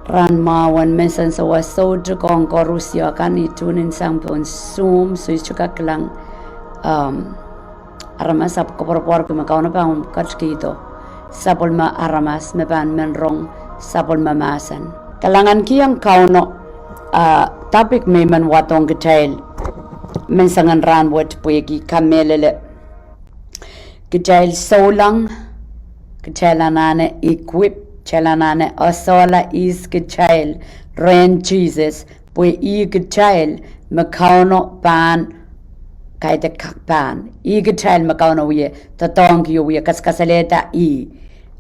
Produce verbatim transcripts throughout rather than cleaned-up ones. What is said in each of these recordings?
Rahn mwahu, menseng sewese soutik ong koaros kan I tune in sang pohn Zoom, so I sohte kak kilang, um, aramas, ahpw koapworopworki me Kauno pahn ketikihdo sapwellime aramas me pahn men rong sapwellime mahsen. Kalahngan kihong Kauno, uh, topic me I men wadohng kitail mensengen rahn wet pwehki kamehlele. Kitail souleng, kitail anahne equip, kitail anahne esehla ihs kitail rehn Sises, pwe ih kitail me Kauno pahn, kaidehk kak pahn, ih kitail me Kauno wie doadoahngki oh wie kasakasalehda ih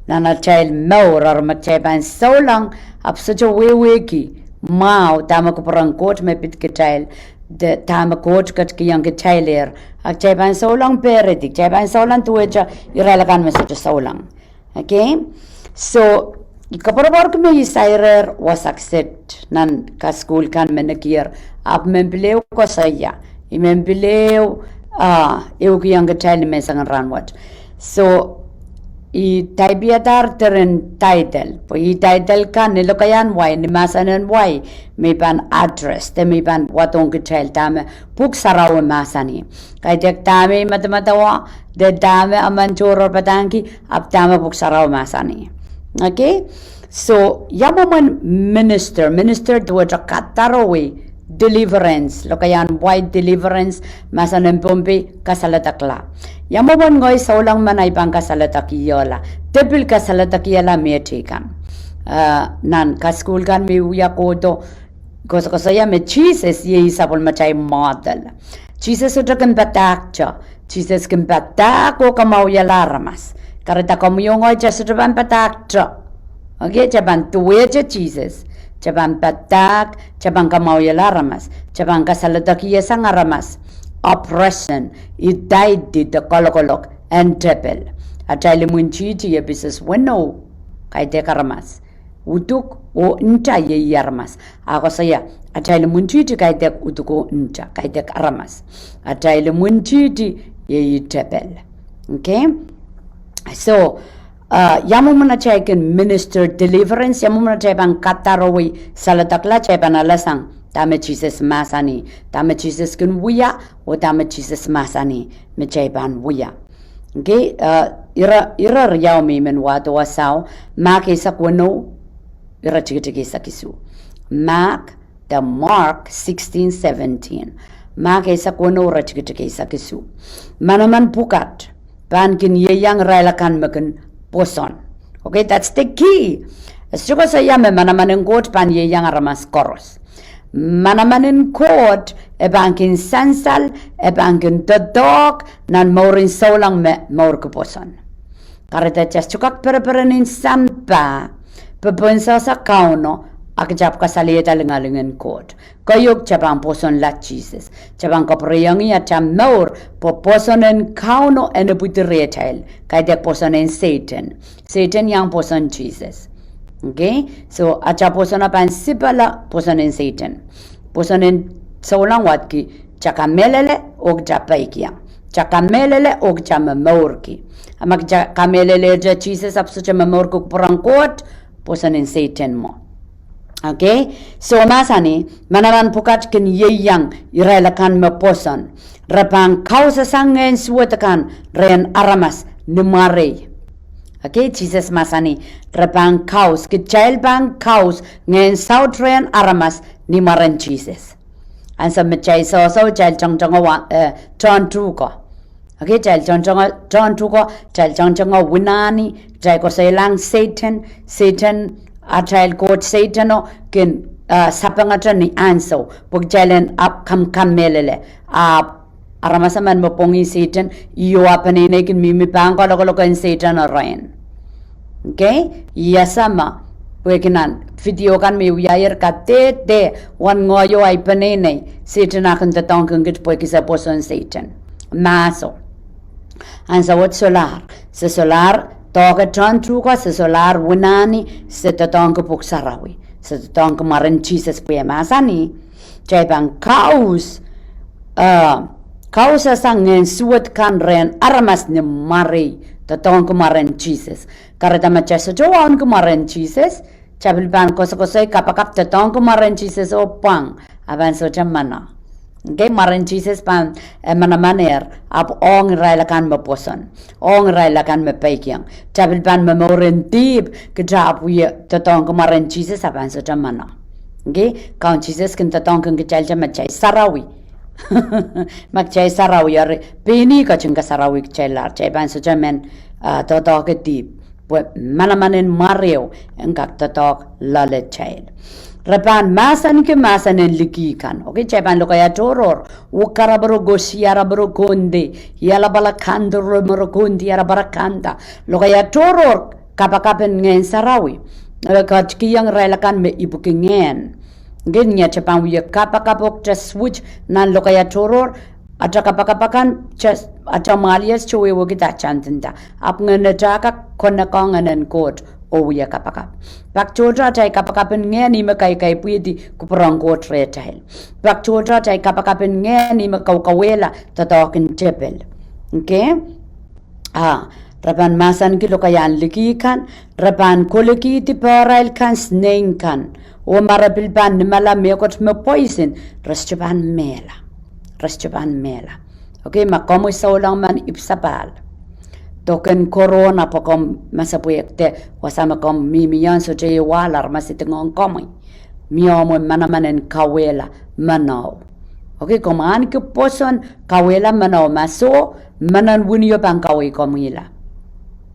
nan atail mour, eri me kitail pahn souleng, ahpw sohte wehwehki mwahu dahme kupwuren Koht me pid kitail, de dahme Koht ketikihong kitailehr. A kitail pahn souleng pehredi, kitail pahn souleng duwehte irail akan me sohte souleng. Okay? So, I koapworopworki me I sairehr wasa kiset nan kasukuhl kan me nekier, ahpw I men pil ehu koasoia, I men pil ehu, ah, ehukihong kitail ni mensengen rahn wet. So, I taipiadahr diren title, pwe ih title kan ni lokaiahn wai, ni mahsen en wai, me I pahn address, de me I pahn wadohng kitail dahme Pwuhk Sarawi mahsanih. Kaidehk dahme I medemedewe, de dahme emen tohrohr padahngki, ahpw dahme Pwuhk Sarawi mahsanih. Okay? So, ia mwomwen minister, minister duwehte kadar oh wia deliverance, lokaiahn wai deliverance, mahsen en Pohnpei kasaledekla. Ia mwomwen ngehi souleng men ahi pahn kasaledekiehla, de pil kasaledekiehla mehteikan. Uh, nan kasukuhl kan me I wia kohdo, koasokoasoia me Sises iei sapwellimatail model. Sises sohte kin padahkte, Sises kin padahk oh kamwahwihala aramas. Kahrehda komwi oh ngehi kitail sohte pahn padahkte. Okay, kitail pahn duwehte Sises. Kitail pahn padahk, kitail pahn kamwahwihala aramas. Kitail pahn kasaledekiehsang aramas oppression, idaidi de kalokolok en tepel. Atail imwintihti iei pieces weneu, kaidehk aramas. Uduk oh nta iei aramas. A koasoia, atail imwintihti kaidehk uduk oh nta, kaidehk aramas. Atail imwintihti iei tepel. Okay? So, uh, ia mwomwen atail kin minister deliverance, ia mwomwen atail pahn kadar oh wia saledekla, kitail pahn alasang dahme Sises mahsanih, dahme Sises kin wia, oh dahme Sises mahsanih me kitail pahn wia. Okay, uh, ire, ire riau me I men wahdo wasao, Mark eisek weneu, ire tikitik eisek isuh. Mark, the Mark sixteen seventeen. Mark eisek weneu, ire tikitik eisek isuh. Manaman pwukat pahn kin ieiang irail akan me kin pwoson. Okay, that's the key. E sohte koasoia me manaman en Koht pahn ieiang aramas koaros. Manaman en Koht e pahn kin sansal, e pahn kin doadoahk nan mouren souleng me mourki pwoson. Kahrehda kitail sohte kak pereperen en sampah, pepehm sehse Kauno, a kitail ahpw kasalehda lingaling en Koht. Keieu kitail pahn pwosonla Sises. Kitail pahn kapwurehiong ih atail mour, pwe pwoson en Kauno en ipwidi rehtail, kaidehk pwoson en Sehdan. Sehdan iang pwoson Sises. Okay? So, atail pwoson a pahn sipala pwoson en Sehdan. Pwoson en souleng wadki, kitail kamehlele oh kitail peikiong. Kitail kamehlele oh kitail momourki. A ma kitail kamehlelehte Sises ahpw sohte momourki kupwuren Koht, pwoson en Sehdan mwo. Okay? So mahsanih, manaman pwukat kin ieiang irail akan me pwoson. Re pahn kausasang ngehn suwed akan rehn aramas ni mwarei. Okay, Sises mahsanih, re pahn kaus, kitail pahn kaus ngehn saut rehn aramas ni mwaren Sises. Ansou me kitail sohsoh, kitail tongtongo wa, eh, tohntuhko. Okay, kitail tongtongo tohntuhko, kitail tongtongo winani, kitail koasoilahng Sehdan, Sehdan, atail koht Sehdano kin, eh, sapengete ni ansou, pwe kitail en ahpw kam kamehlele, ahpw aramas emen me pwongih Sehdan, ih oh ah peneinei kin mihmi pahn kalokolok en Sehdan rehn. Okay? Ia sama, pwehki nan video kan me wiahier kadehde, wen ngehi oh ahi peneinei, Sehdan ah kin doadoahngkin kit pwehki se pwoson Sehdan. Mahso. Ansou wet solahr, se solahr doahke tohntuhko, se solahr winani, se doadoahngki Pwuhk Sarawi, se doadoahngki mwaren Sises pwe e mahsanih, kitail pahn kaus, eh, kausasang ngehn suwed kan rehn aramas ni mwarei, doadoahngki mwaren Sises. Kahrehda ma kitail sohte wauneki mwaren Sises, Kitail pil pahn koasokoasoi, kapakap, doadoahngki mwaren Sises oh pwang, a pahn sohte mano. Okay, mwaren Sises pahn, eh, manamanehr, ahpw ong irail akan me pwoson, ong irail akan me peikiong. Kitail pil pahn momour en dihp, kitail ahpw wie doadoahngki mwaren Sises, a pahn sohte mano. Okay, Kaun Sises kin doadoahngki kitail me kitail sarawi. Ma kitail sarawi, eri pein ih ketin kasarawi kitail, kitail pahn sohte men, ah, doadoahke dihp. Pwe manaman en mwar ehu en kak doadoahk loalatail. Re pahn mahsanki mahsen en liki kan. Okay, kitail pahn lokaia tohrohr. Ukaraporo, kosiaraporo, konde. Ialapala kante, romoro, konde, ialapala kanta. Lokaia tohrohr kapakap en Ngehn Sarawi. E ketikihong irail akan me ipwiki ngehn. Okay, ni atail pahn wie kapakap oh kitail switch nan lokaia tohrohr, atail kapakap akan, atail mwahliel sohte wehwehki dahme kitail nda. Ahpw ngehn atail kak connect ong ngehnen Koht oh wie kapakap. Pak tohto atail kapakap en ngehn ih me kaikaipwihdi kupwuren Koht rehtail. Pak tohto atail kapakap en ngehn ih me kaukauwehla doadoahk en tepel. Okay? Ah, re pahn mahsanki lokaiahn liki kan, re pahn kolekihdi pehrail kan, snake kan. Oh ma re pil pahn nimala mehkot me poisin, re sohte pahn mehla. Re sohte pahn mehla. Okay, ma komwi souleng men ipwsapahl. Dok en corona pwe komw masepwehk de, wasa me komw mihmi ie sohte ehu ahl, aramas idingohng komwi. Mie omw manaman en kauwehla meno. Okay, komw ahneki pwoson kauwehla meno, ma soh, menon wini o pahn kawehi komwihla.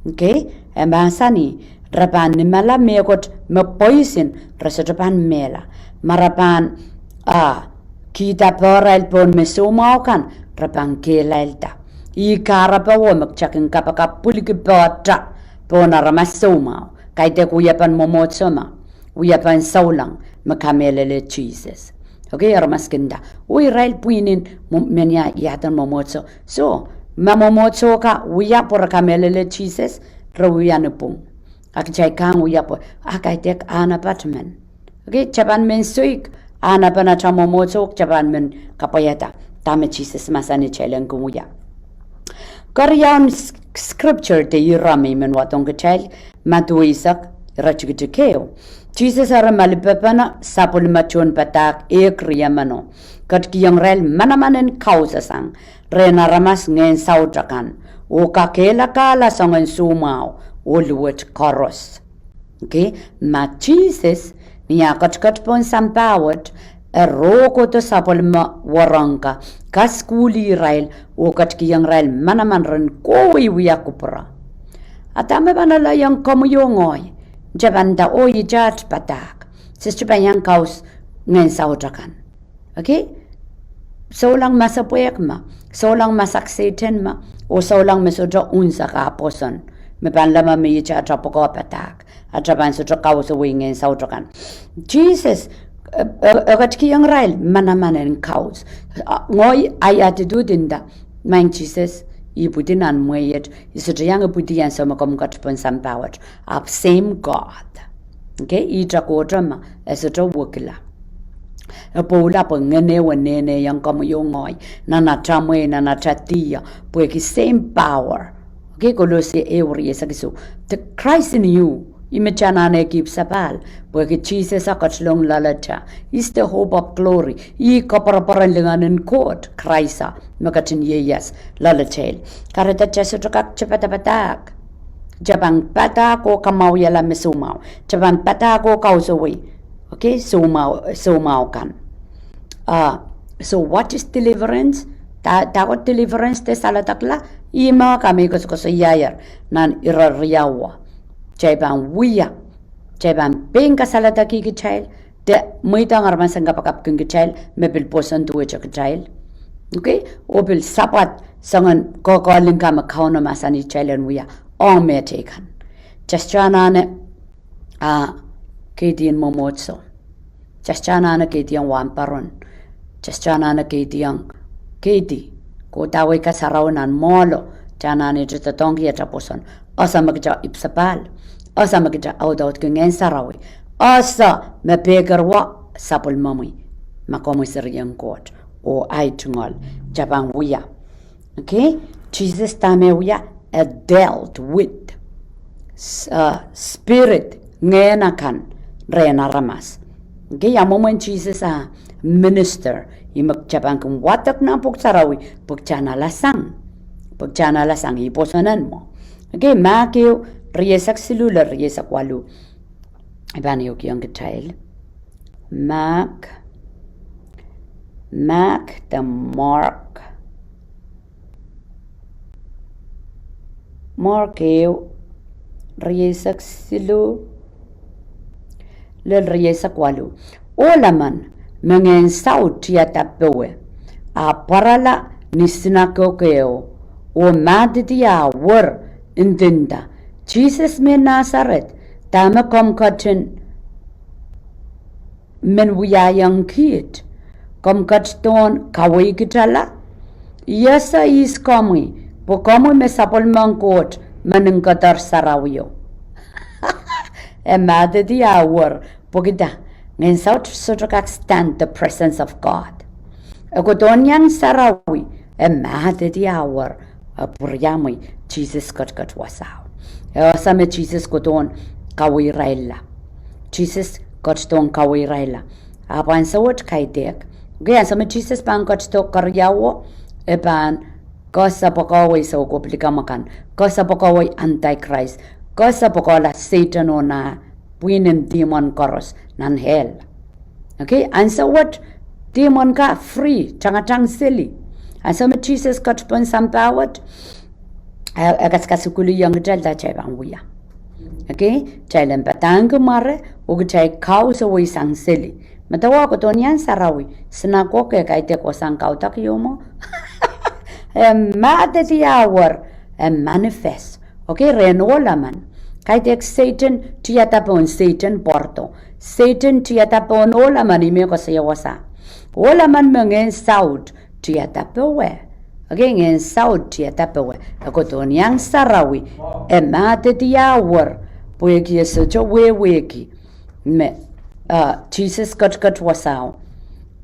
Okay, e mahsanih, re pahn nimala mehkot me poisin, re sohte pahn mehla. Ma re pahn, ah, kihda pehrail pohn me soumwahu kan, re pahn kehlailda. Ih kahrepe wo me kitail kin kapakap pwiliki pehda pohn aramas soumwahu. Kaidehk wiepen mwomwohdiso ma wiepen souleng me kamehlele Sises. Okay, aramas kin nda, oh irail pwihn en mwo-, men ia, iaden mwomwohdiso. So, ma mwomwohdiso ka wia pwe re kamehlele Sises, re wia ni pwung. A kitail kang wia pwe, a kaidehk ahn apartment. Okay, kitail pahn men soik, ahn apartment atail mwomwohdiso, kitail pahn men kapwaiada dahme Sises mahsanih kitail en kin wia. Keriaun s-, scripture de ire me I men wadohng kitail, Madiu eisek, ire tikitik ehu. Sises eri malipepene sapwellime tohnpadahk ehk riemeno, ketikihong irail manaman en kausasang rehn aramas ngehn saut akan, oh kakehlakahla soangen soumwahu oh luwet koaros. Okay, ma Sises, ni ah ketiket pohn sampah wet, e rohkohdo sapwellime wahnpoaron kan, kasukuhlih irail, oh ketikihong irail manaman ren kohwei wia kupwure. A dahme pahn alehiong komwi oh ngehi, kitail pahn nda, oh ih tat padahk. Sister pahn iang kaus ngehn saut akan. Okay? Souleng masepwehk ma, souleng masak Sehdan ma, oh souleng me sohte unsek ah pwoson, me pahn leme me ih tat pwukoa padahk, a kitail pahn sohte kausawei ngehn saut akan. Sises, e, e, e ketikihong irail manaman en kaus. A, ngehi, ahi attitude nda, maing Sises, I ipwidi nan mwehiet, I sohte iang ipwidi ansou me komw ket pohn sampah wet. Ahpw same God. Okay, ihte Koht ma, e sohte wekila. E pwoula pwe ngehn ehu e nehnehiong komwi oh ngehi, nan atail mwehi, nan atail dih, pwehki same power. Okay, Kolosse ehu rieisek isuh. The Christ in you, ih me kitail anahne kihpwsapahl, pwehki Sises a ketilong loalatail. Is the hope of glory. Ih koapworopwor en lingan en Koht, Krais a me ketin ieias loalatail. Kahrehda kitail sohte kak te padapadahk. Kitail pahn padahk oh kamwahuiala me soumwahu. Kitail pahn padahk oh kausawei. Okay, soumwahu, soumwahu kan. Ah, so what is deliverance? Da, dahkot deliverance de saledekla, ih me ka me koasokoasoiaier nan ire riau. Kitail pahn wia. Kitail pahn pein kasaledekih kitail, de mweidohng aramas en kapakapkin kitail, me pil pwoson duwehte kitail. Okay? Oh pil sapwad soangen koakoalinka me Kauno mahsanih kitail en wia, ong mehteikan. Kitail sohte anahne, ah, keidin mwomwohdiso. Kitail sohte anahne keidiong wahnpoaron. Kitail sohte anahne keidiong keidi. Kohdawei kasarawi nan mwohlo. Kitail anahne te doadoahngki atail pwoson. Ese me kitail ipwsapahl. Ese me kitail audaudki Ngehn Sarawi. Ese me pehker wa sapwellimomwi. Ma komwi serien Koht. Oh ahi tungoal. Kitail pahn wia. Okay? Sises dahme wia, e dealt with s-, uh, spirit, ngehn akan, rehn aramas. Okay, ia mwomwen Sises ah minister, ih me kitail pahn kin wadek nan Pwuhk Sarawi, pwe kitail en alasang. Pwe kitail en alasang, ih pwoson en mwo. Okay, Mark ehu, rieisek siluh lel rieisek waluh. I pahn ehukihong kitail. Mark, Mark de Mark. Mark ehu, rieisek siluh lel rieisek waluh. Ohl emen me ngehn saut tiada powe, ahpw pwarala ni sinakoke, oh mahdidia wer, ndinda, Sises mehn Nasaret, dahme komw ketin men wiahiong kiht? Komw ketidohn kaweikitala? I ese ihs komwi, pwe komwi me sapwellimen Koht, Meninkeder Sarawio. E mahdidia wer, pwehki dah? Ngehn saut sohte kak stand the presence of God. E kohdohn iang sarawi, e mahdidia wer, e pwuriamwei Sises ketiket wasao. E ese me Sises kohdohn kaweirailla. Sises ketidohn kaweirailla. Ahpw ansou wet kaidehk, okay, ansou me Sises pahn ketido keriauwo, e pahn kesepwekehwei soukohp likamw akan, kesepwekehwei antichrist, kesepwekehla Sehdan oh nah pwihn en dihmwen koaros nan hell. Okay, ansou wet dihmwen ka free, tangatang seli. Ansou me Sises ketido pohn sampah wet, e, e kaskasukuhliong kitail dah kitail pahn wia. Okay, kitail en padahngki mware, oh kitail kausawei sang seli. Medewe, kohdohn iang sarawi, sinakoke kaidehk wasahn kaudok ieu mwo. E mahdidia wer, e manifest. Okay, rehn ohl emen. Kaidehk Sehdan tiada pohn Sehdan pwardo. Sehdan tiada pohn ohl emen, ih me koasoia wasa. Ohl emen me ngehn saut tiada powe. Okay, ngehn saut tiada powe. E kohdohn iang sarawi, e mahdidia wer, pwehki e sohte wehwehki me, uh, Sises ketiket wasao.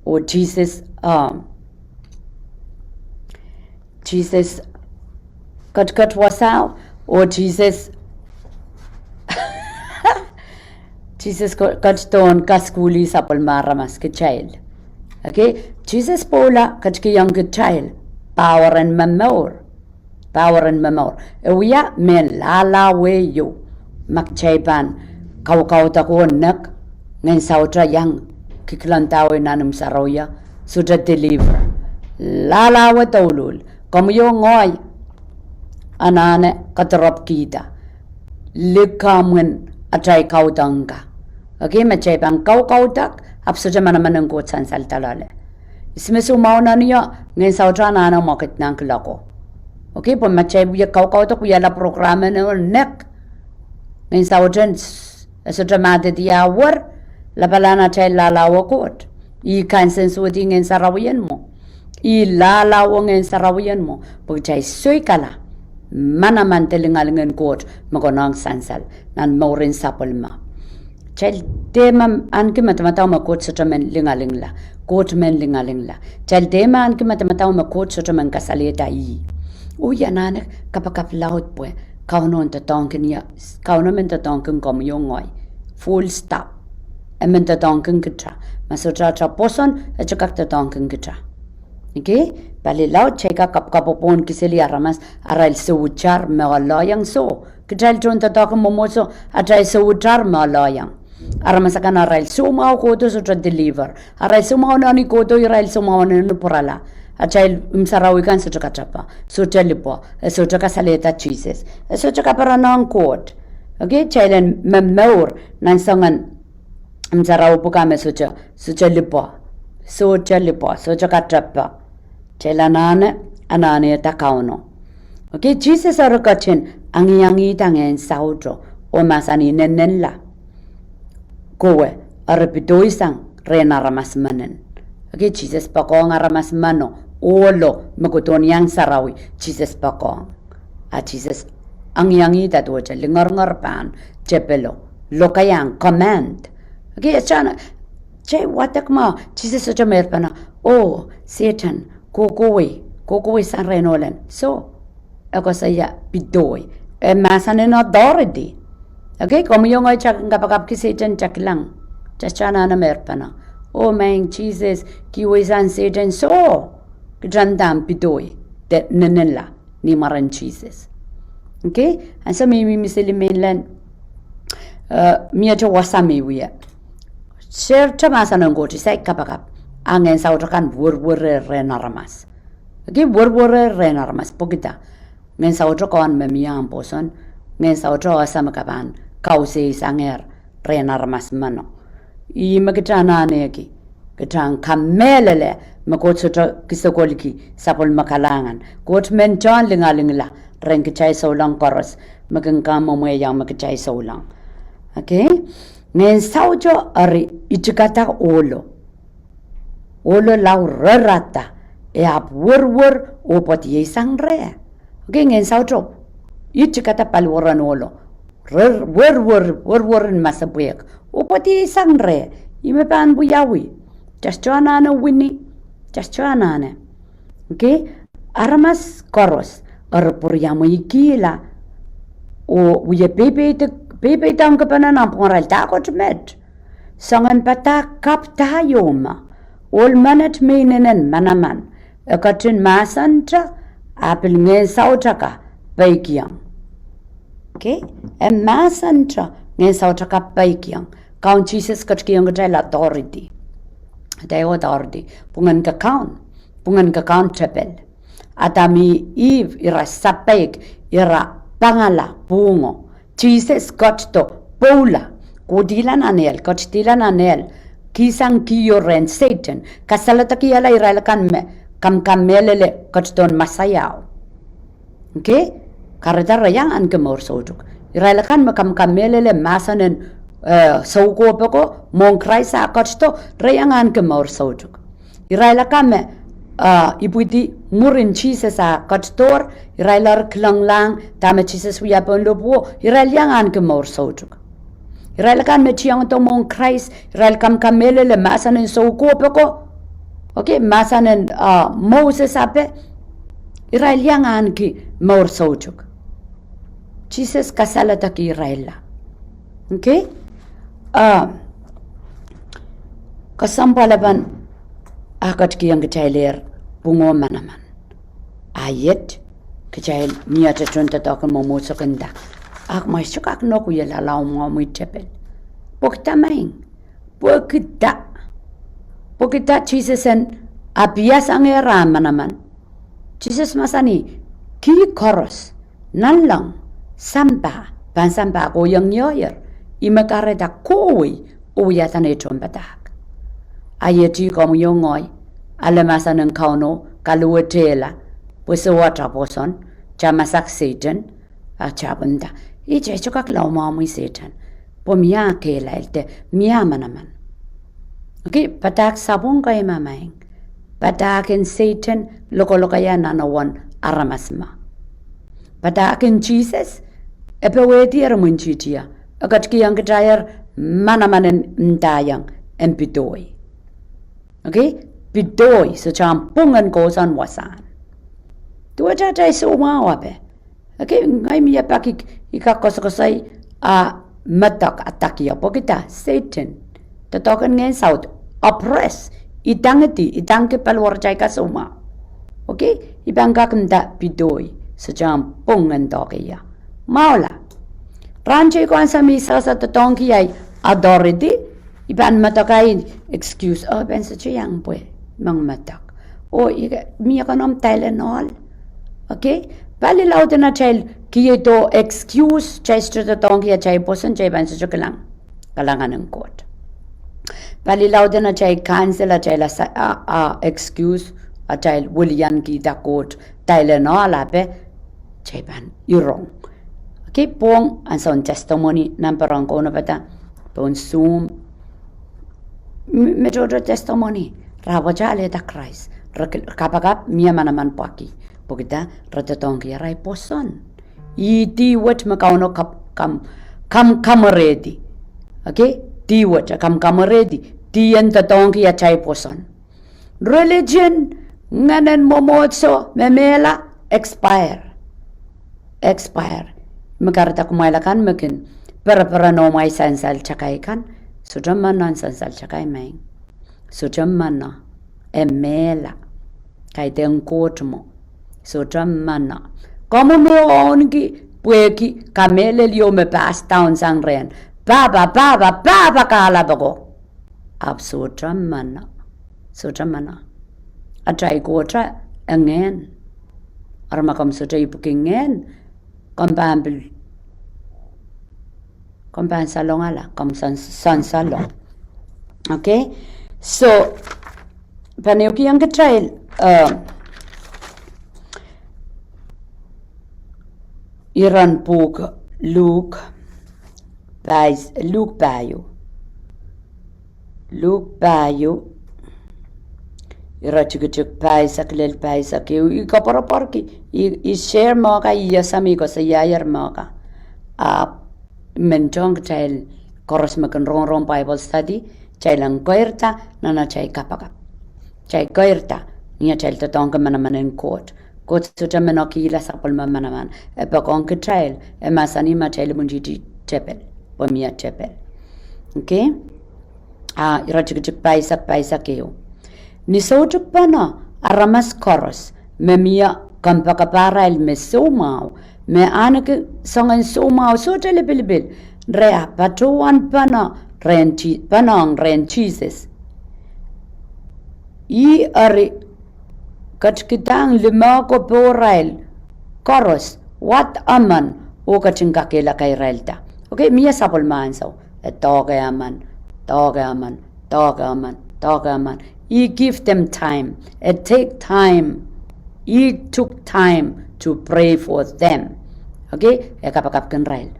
Oh Sises, um, Sises ketiket wasao, oh Sises, Sises ke-, ketidohn kasukuhli sapwellime aramas kitail. Okay, Sises pwoula ketikihong kitail power en momour. Power en momour. E wia mehn lahlahwe ieu. Ma kitail pahn kaukaudok oh nek, ngehn saut iang kikilang dahwei nan imw sarawio, sohte deliver. Lahlahwe douluhl. Komwi oh ngehi anahne kadarepwkihda likamw en atail kaudok ka. Okay, ma kitail pahn kaukaudok, ahpw sohte manaman en Koht sansal doaloale. Ihs me soumwahu nan ie, ngehn saut anahne mwekid nan kiloko. Okay, pwe ma kitail wia kaukaudok, wiahla program en oh nek, ngehn saut en s-, e sohte mahdidia wer, lapalahn atail lahlahwe Koht. Ih kansensuwed ngehn sarawien mwo. Ih lahlahwe ngehn sarawien mwo. Pwe kitail soikala manaman de lingaling en Koht me konehng sansal nan mouren sapwellime. Kitail dehr me ahneki madamadau me Koht sohte men lingalingla. Koht men lingalingla. Kitail dehr me ahneki madamadau me Koht sohte men kasalehda ih. Oh ia anahne kapakap laud pwe Kauno en doadoahngkin ie, Kauno men doadoahngkin komwi oh ngehi. Full stop. E men doadoahngkin kita. Ma sohte atail pwoson, e sohte kak doadoahngkin kita. Okay? Pali laud kitail kak kapakap pwopwohn kiseli aramas, arail souitar me e lelohng soh. Kitail tohn doadoahk en mwomwohdiso, atail souitar me e lelohng. Aramas akan arail soumwahu kohdo sohte deliver. Arail soumwahu nan ih kohdo irail soumwahu nan ih pwurala. Atail imw sarawi kan sohte katepe, sohte lipwe, e sohte kasalehda Sises. E sohte kaperenong Koht. Okay, kitail en momour nan soangen imw sarawi pwukat me sohte, sohte lipwe, sohte lipwe, sohte katepe. Kitail anahne, anahnehda Kauno. Okay, Sises eri ketin angiangihda ngehn sauto, oh mahsanih nennenla kowe, eri pidoisang rehn aramas menen. Okay, Sises poakohng aramas meno, ohlo me kohdohn iang sarawi, Sises poakohng. A Sises angiangihda duwehte lingeringer pahn tepelo, lokaiahn command. Okay, e sohte, kitail wadek mwo, Sises sohte meirpene, oh, Sehdan, kohkohwei, kohkohwei sang rehn ohl en. Soh, e koasoia pidoi. E mahsanih authority. Okay, komwi oh ngehi kitail kin kapakapki Sehdan, kitail kilang. Kitail sohte anahne meirpene. Oh, maing Sises, kihweisang Sehdan soh. Kitail nda pidoi de neninla ni mwaren Sises. Okay, ansou me I mihmi sili mainland, eh, miehte wasa me I wia. Sehdan mahsanih Koht, I saik kapakap. A ngehn sauto kan werwerehr rehn aramas. Okay, werwerehr rehn aramas. Pwekida? Ngehn sauto kan me mie ahmw pwoson, ngehn sauto ese me ke pahn kausehsangehr rehn aramas meno. Ih me kitail anahneki, kitail kamehlele me Koht sohte kisokolki sapwellime kalahngan. Koht men tohn lingalingla rehn kitail souleng koaros, me kin kamwomwehiong me kitail souleng. Okay? Ngehn sauto eri itikada ohlo. Ohlo lao rerada, e ahpw werwer oh pwedieisang reh. Okay, ngehn sauto itikada paliweren ohlo. Rer-, werwer, werwer en masepwehk. Oh pwedieisang reh. Ih me pahn wiawi. Kitail sohte anahne wini. Kitail sohte anahne. Okay? Aramas koaros eri pwuriamweikihla oh wie peipeidek, peipeidengkipene nanpwungarail, dahkot met. Soangen padahk kapw da ieu me, ohl menet me inenen manaman, e ketin mahsante, a pil ngehn sauto ka peikiong. Okay? E mahsante, ngehn sauto ka peikiong. Kaun Sises ketikihong kitail authority. Kitail authority. Pwungen kakaun. Pwungen kakaun tepel. Adam oh Ihp ira sapeik, ira pangala pwungo. Sises ketido pwoula, kohdihla nan ehl, ketidihla nan ehl, kihsang kihong rehn Sehdan, kasaledekihla irail akan me kamkamehlele ketidohn Mesaiao. Okay? Kahrehda re iang ahneki mour soutuk. Irail akan me kamkamehlele mahsen en, eh, soukohp oko, mwohn Krais ah ketido, re iang ahneki mour soutuk. Irail akan me, ah, ipwidi mwurin Sises ah ketidohr, irail eri kilenglahng dahme Sises wia pohn lohpwuo, irail iang ahneki mour soutuk. Irail akan me tiongdo mwohn Krais, irail kamkamehlele mahsen en soukohp oko. Okay, mahsen en, ah, Moses ape, irail iang ahneki mour soutuk. Sises kasaledekih irailla. Okay? Ah, kesempwal pahn, a ketikihong kitailehr pwungo manaman. A iet, kitail miehte tohn doadoahk en mwomwohdiso kin nda, ahmw sohte kak nohk wie lalaumwahu mwi tepel. Pwekida maing? Pwekida? Pwekida Sises en apiasangehr ah manaman? Sises mahsanih, kih koaros, nanleng, sampah, pahn sampah kohiong niohier, ih me kahrehda kohwei oh wiahda nei tohnpadahk. A iet, komwi oh ngehi, ale mahsen en Kauno kaluwetehla, pwe soh atail pwoson, kitail masak Sehdan, a kitail pwenda, ih, kitail sohte kak laumwahu mwi Sehdan. Pwe mie kehlail de mie manaman. Okay, padahk sapwung kei me maing. Padahk en Sehdan lokolokaiah nan uwen aramas me. Padahk en Sises, e powehdi eri mwintihtio, e ketikihong kitail manaman en ndaiong, en pidoi. Okay, pidoi, sohte ahmw pwung en kousoan wasahn. Duwehte atail soumwahu ape. Okay, ngehi mie pak I, I kak koasokoasoi, a, medek, a dakie, pwekida Sehdan, doadoahk en ngehn saut, oppress, idangidi, idangki paliwaratail kasoumwahu. Okay, I pahn kak nda pidoi, sohte ahmw pwung en doadoahk ie. Mwahula. Rahn teiko ansou me I sehse doadoahngki ahi authority, I pahn medek ahi excuse, oh, I pahn sohte iang pwe, meng medek. Oh, I, mie kanomw Tylenol. Okay? Palilaud en atail kihdo excuse, kitail sohte doadoahngki atail pwoson, kitail pahn sohte kilang kalahngan en Koht. Palilaud en atail counsel, atail asa, a, a, excuse, atail wiliankihda Koht Tylenol ape, kitail pahn irong. Okay, pwong ansoun testimony, nan pwurehng kaunopada, pohn Zoom, me, me tohto testimony, re ahpwete alehda Krais, re k-, kapakap mie manaman pwakih, pwekida re doadoahngki arail pwoson. Ih dih wet me Kauno kap-, kam-, kamwakamwrehdi. Okay? Dih wet, kamwakamwrehdi. Dih en doadoahngki atail pwoson. Religion, ngehnen mwomwohdiso me mehla, expire. Expire. Me kahrehda kumwail akan me kin pereperen omwail sansal takai kan, sohte mwohn sansal takai maing. Sohte mwohn, e mehla. Kaidehn Koht mwo. Sohte mwohn. Komw mwo ohnki pwehki kamehlel ieu me pass down sang rehn pahpa, pahpa, pahpa kahlap ako. Ahpw sohte mwohn. Sohte mwohn. Atail Koht e ngehn. Eri ma komw sohte ipwiki ngehn, komw pahn pil, komw pahn salongala, komw san, sansalong. Okay? So, pahn ehukihong kitail, eh, iren pwuhk Luk, pais, Luk pahieu. Luk pahieu, iretikitik pahisek lel pahisek ehu, I koapworopworki, I, I share mehka, I ese me I koasoiaier mehka. Ahpw I men tohn kitail koaros me kin rongorong Bible study, kitail en keirda nan atail kapakap. Kitail keirda ni atail doadoahngki manaman en Koht. Koht sohte mehn kihla sapwellime manaman. E poakohng kitail, e mahsanih ma kitail imwintihti tepel, pwe mie tepel. Okay? Ah, iretikitik pahisek, pahisek ehu. Ni soutik pahn aramas koaros me mie kompoakepahrail me soumwahu, me ahneki soangen soumwahu sohte lipilipil, re ahpw patohwan pahn rehn Ji-, pahn ong rehn Sises. Ih eri ketikidahng limehko pohrail koaros, wad emen, oh ketin kakehlaka irailda. Okay, mie sapwellime ansou. E doahke emen, doahke emen, doahke emen, doahke emen. He give them time. E take time. He took time to pray for them. Okay, e kapakapkin irail.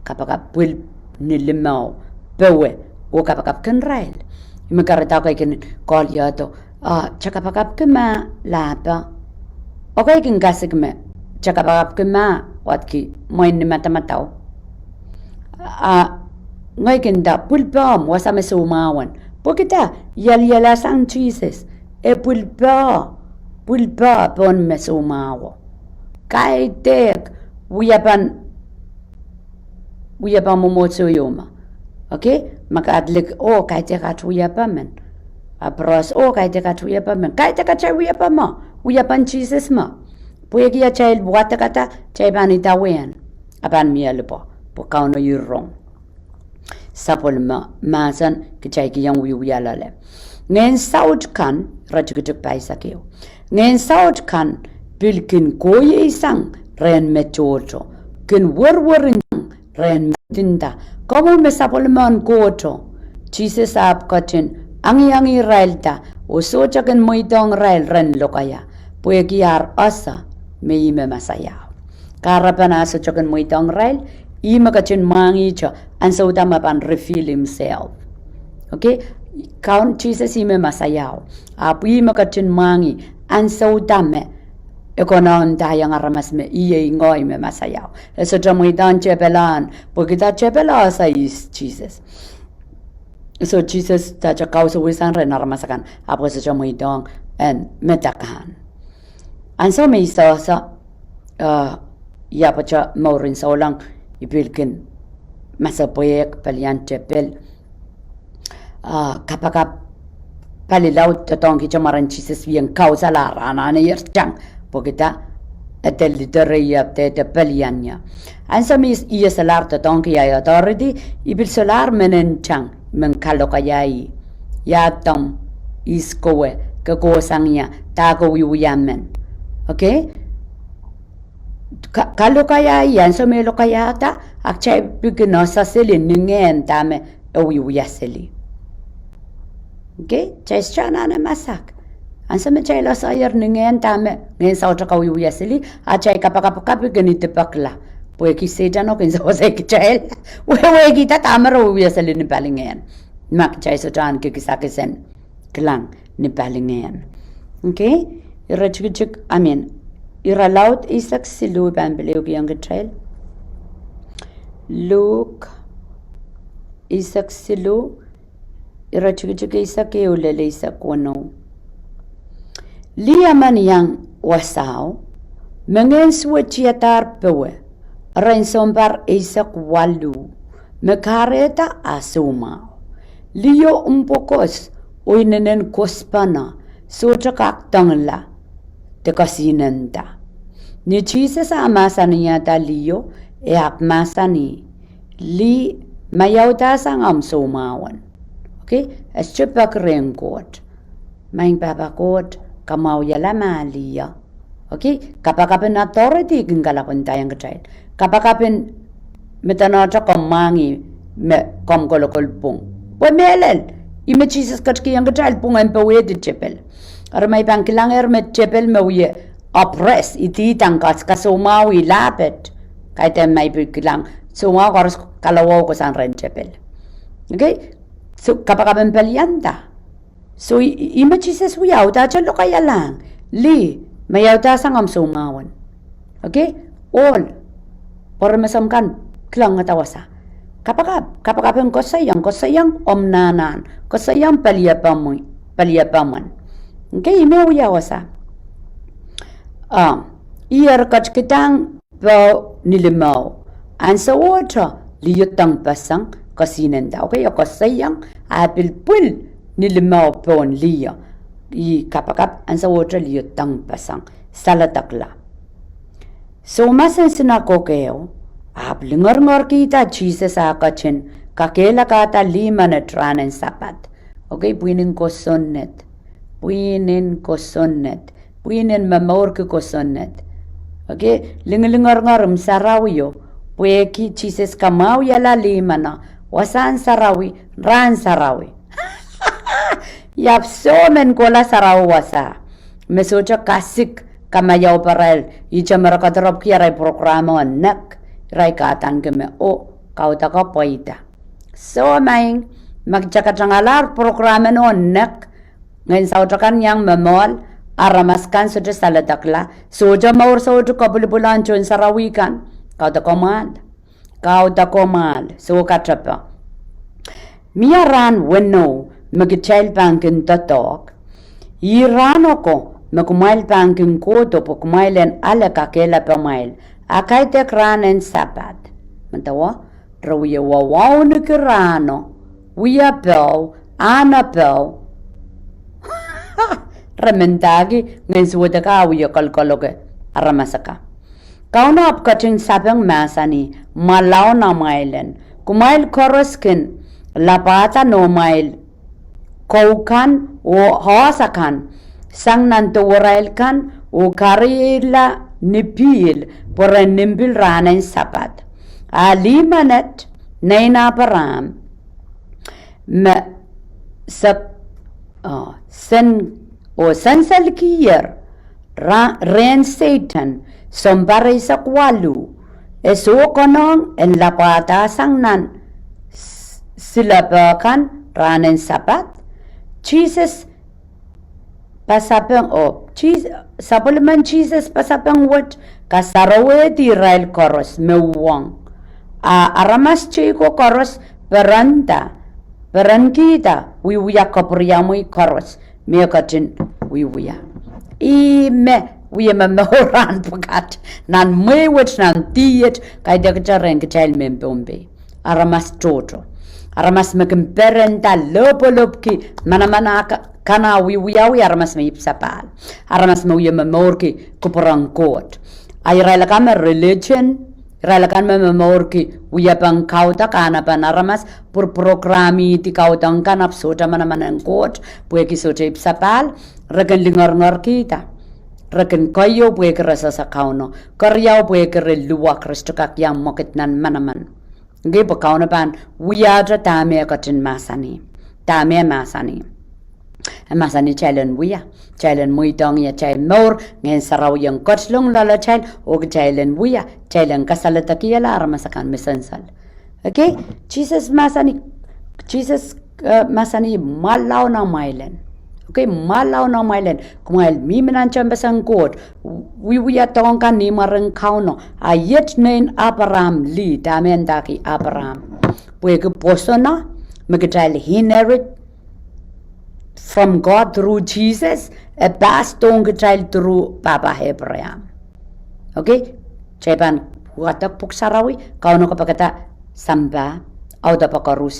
Kapakap pwil ni limau, powe, oh kapakapkin irail. Ih me kahrehda kei kin koahiek, ah, kitail kapakapki ma lahpo. Okay, kin kasik me kitail kapakapki ma wadki mwein ni madamadau. Ah, ngehi kin nda pwil powe, wasa me soumwahu en. Pwehki dah, I alialasang Sises. E pwil powe, pwil powe pohn me soumwahu. Kaidehk wiepen, wiepen mwomwohdiso ieu me. Okay? Ma Catholic, oh, kaidehk aht wiepen men. A Pros, oh, kaidehk aht wiepen men. Kaidehk atail wiepen mwo, wiepen Sises mwo. Pwehki atail wadekada, kitail pahn idawehn. A pahn mie lipwe, pwe Kauno ih rong. Sapwellime mahsen kitail kihong wiewia loale. Ngehn saut kan, iretikitik pahisek ehu. Ngehn saut kan pil kin kohieng sang rehn me tohto, kin werwerin sang rehn me nda, Komwi me sapwellimen Kohto. Sises ahpw ketin angiongi irailda, oh sohte kin mweidohng irail ren lokaia, pwehki ar ese me ih me Mesaiao. Kahrepen ah sohte kin mweidohng irail, ih me ketin mwahngih te ansouda me pahn reveal himself. Okay? Kaun Sises ih me Mesaiao. Ahpw ih me ketin mwahngih ansouda me e konehng ndaiong aramas me ih ei ngehi me Mesaiao. E sohte mweidohng tepel ahn, pwehki dah tepel ese ih Sises. So Sises dahte kausawih sang rehn aramas akan, ahpw e sohte mweidohng en medek kan. Ansou me I sehse, uh, I ahpwete mouren souleng, I pil kin masepwehk, pelian tepel. Ah, kapakap pali laud doadoahngki te mwaren Sises wia en kausalahr anahne ier tang, pwehki dah, e de liderei, e de, de pelian ie. Ansou me I eselahr doadoahngki ahi authority, I pil solahr mehn tang, men kalokaia ih. Ia dohn ihs kowe, ke kohsang ie, dahke wiewia men. Okay? Ka-, kalokaia ih, ansou me lokaiada, a kitail pil kin ese seli ni ngehn dahme e wiewia seli. Okay, kitail sohte anahne masak. Ansou me kitail eseier ni ngehn dahme ngehn saut kawiewia seli, a kitail kapakap kapikini dipekla. Pwehki Sehdan oh kin sewese kitail. Wehwehkihda dahme re wiewia seli ni palingehn. Ma kitail sohte ahneki kisakis en kilang ni palingehn. Okay? Iretikitik, I mean, Irelaud eisek siluh, pahn pil ehukihong kitail. Luk eisek siluh, iretikitik eisek ehu lel eisek weneu. Lih emen iang wasao, me ngehn suwed tiadahr powe, ren sounpar eisek waluh, me kahrehda ah soumwahu. Liho mpwokos oh inenen kospono, sohte kak dengla de kesihnenda. Ni Sises ah mahsanihada liho, e ahpw mahsanih, lih, ma I audasang omw soumwahu en. Okay? E sohte peki rehn Koht. Maing Pahpa Koht, kamwahuiala ma lih. Okay, kapakap en authority kin kalapw en ndaiong kitail. Kapakap en medenohte komw mwahngih me komw kolokol pwung. Pwe mehlel, ih me Sises ketikihong kitail pwung en powehdi tepel. Eri ma I pahn kilangehr me tepel me wie oppress, ididang kas, kasoumwahu, ilapet. Kaidehn ma I pil kilang, soumwahu koaros kalowau kohsang rehn tepel. Okay, so kapakap en pelianda. So, i-, ih me Sises wia, udahte lokaialahng. Lih, ma I audasang omw soumwahu en. Okay? Ohl, pwe re mesomw kan kilangada wasa. Kapakap, kapakap en koasoiong, koasoiong omw nahnahn, koasoiong paliepomw, paliepomw en. Okay, ih me wia wasa. Ah, ih eri ketikidahng poh ni limau. Ansowohte liho dengpeseng kesihnenda. Okay, e koasoiong, ah pil pwil ni limau pohn liho. Ih kapakap, ansowohte liho dengpeseng. Saledekla. Soumas en sinakok ehu ahpw lingeringerkihda Sises ah ketin kakehlakahda lih menet rahn en Sapad. Okay, pwihn en kosonned. Pwihn en kosonned. Pwihn en momourki kosonned. Okay, lingilingeringer imw sarawio. Pwehki Sises kamwahuiala lih meno, wasahn sarawi, rahn sarawi. I ahpw soh men kohla sarawi wasa. Me sohte kasik kamaiau pwe irail, ihte me re kedirepwki arail program oh nek, irail kahdaneki me, oh, kaudoko pweida. Soh maing, ma kitail katangala program en oh nek, ngehn saut akan iang momohl, aramas kan sohte saledekla, sohte mour, sohte kopwulopwul ong tohn sarawi kan, kaudoko mwahl. Kaudoko mwahl, soh katepe. Mie rahn weneu me kitail pahn kin doadoahk. Ih rahn oko me kumwail pahn kin kohdo pwe kumwail en ale kakehlapamwail. A kaidehk rahn en Sapad. Medewe, re wie wawauneki rahno, wia poh, ahne poh. Re mendahki ngehn suwed akan wie kolokol ong aramas akan. Kauno ahpw ketin sapeng mahsanih, Mwalaun amwail en. Kumwail koaros kin lapwahda noumwail kou kan oh oahs akan sang nan dewerail kan oh karihla ni pihl pwe re nim pil rahn en Sapad. A lih menet, nein Apraam, me se-, oh, sen-, oh, senselkier ra-, rehn Sehdan, sounpar eisek waluh, e soh konehng en lapwahda sang nan s-, silepe kan rahn en Sapad. Sises pasapeng, oh, Sis-, sapwellimen Sises pasapeng wet kasarawihdi irail koaros me uhwong. A aramas teiko koaros perenda, perenkihda wiewia kapwuriamwei koaros me ketin wiewia. Ih me wie momour rahn pwukat, nan mwehi wet, nan dih et, kaidehkte rehn kitail mehn Pohnpei. Aramas tohto. Aramas me kin perenda, lopwolopwki manaman ak-, kan ah wiewiawi, aramas me ipwsapahl. Aramas me wie momourki kupwuren Koht. A irail akan me religion, irail akan me momourki wiepen kaudok, ahnepen aramas, pwur-, programihdi kaudok kan ahpw sohte manaman en Koht, pwehki sohte ipwsapahl, re kin lingeringerkihda. Re kin keieu pwehki re sehse Kauno. Keriau pwehki re luwak, re sohte kak iang mwekid nan manaman. Okay, pwe Kauno pahn wiahte dahme e ketin mahsanih. Dahme e mahsanih. E mahsanih kitail en wia. Kitail en mweidohng ie atail mour, Ngehn Sarawi en ketilong loalatail, oh kitail en wia, kitail en kasaledekihala aramas akan me sensel. Okay? Sises mahsanih, Sises, eh, mahsanih, Mwalaun amwail en. Okay, mwalaun amwail en. Kumwail mihmi nan tehnpasen Koht. Wiewia dohng kan ni mwaren Kauno. A iet nein Apraam lih, dahme e ndahki Apraam. Pwehki pwosono me kitail inherit from God through Jesus, e pass dohng kitail through Pahpa Apraam. Okay? Kitail pahn wadek pwuhk sarawi, Kauno kapikada sampah, audepe koaros.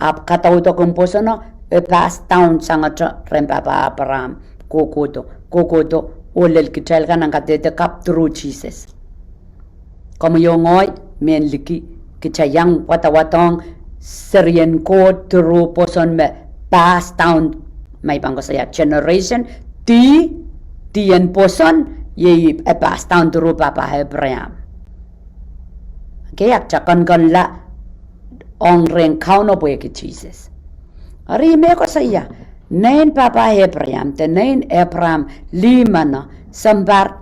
Ahpw kadaudok en pwosono, e pass down sangete rehn pahpa Apraam, kohkohdo, kohkohdo, oh lel kitail kan en kadehde kapw through Sises. Komwi oh ngehi, mehn liki, kitail iang wadawadohng serien Koht through pwoson me pass down, ma I pahn koasoia generation, di, di en pwoson, iei e pass down through pahpa Apraam. Okay, ahpw kitail konkonla ong rehn Kauno pwehki Sises. Eri me koasoia, nein pahpa Apraam, de nein Apraam lih meno, sounpar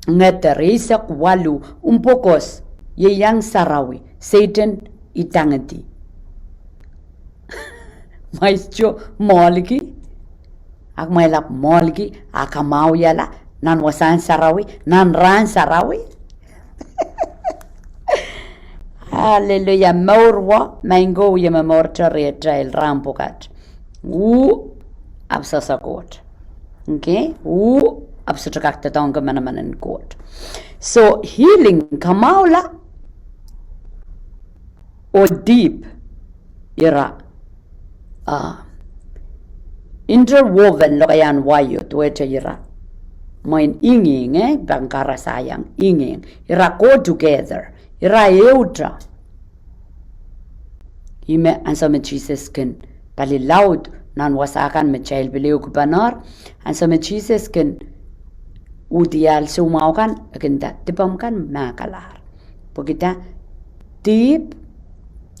ngeder, eisek waluh, mpwokos, iei iang sarawi, Sehdan idangidi. Mwail sohte mwoahlki, ahpw mwail ahpw mwoahlki, a kamwahwihala, nan wasahn sarawi, nan rahn sarawi. Aleluia, mour wo, maing ko, wie momourte rehtail rahn pwukat. Uh, ahpw sohte Koht. Okay, uh, ahpw sohte kak doadoahngki manaman en Koht. So, healing, kamwahula, oh deep, ira, ah, interwoven lokaiahn wai o duwehte ira. Mwein inging, eh, pahn karasaiong inging. Ira go together. Ira ehute. Ih me ansou me Sises kin pali laud nan wasa kan me kitail pil ehukipene, ansou me Sises kin uhdi ahl soumwahu kan, e kin nda dipomw kan mahkalahr. Pwehki dah? Dihp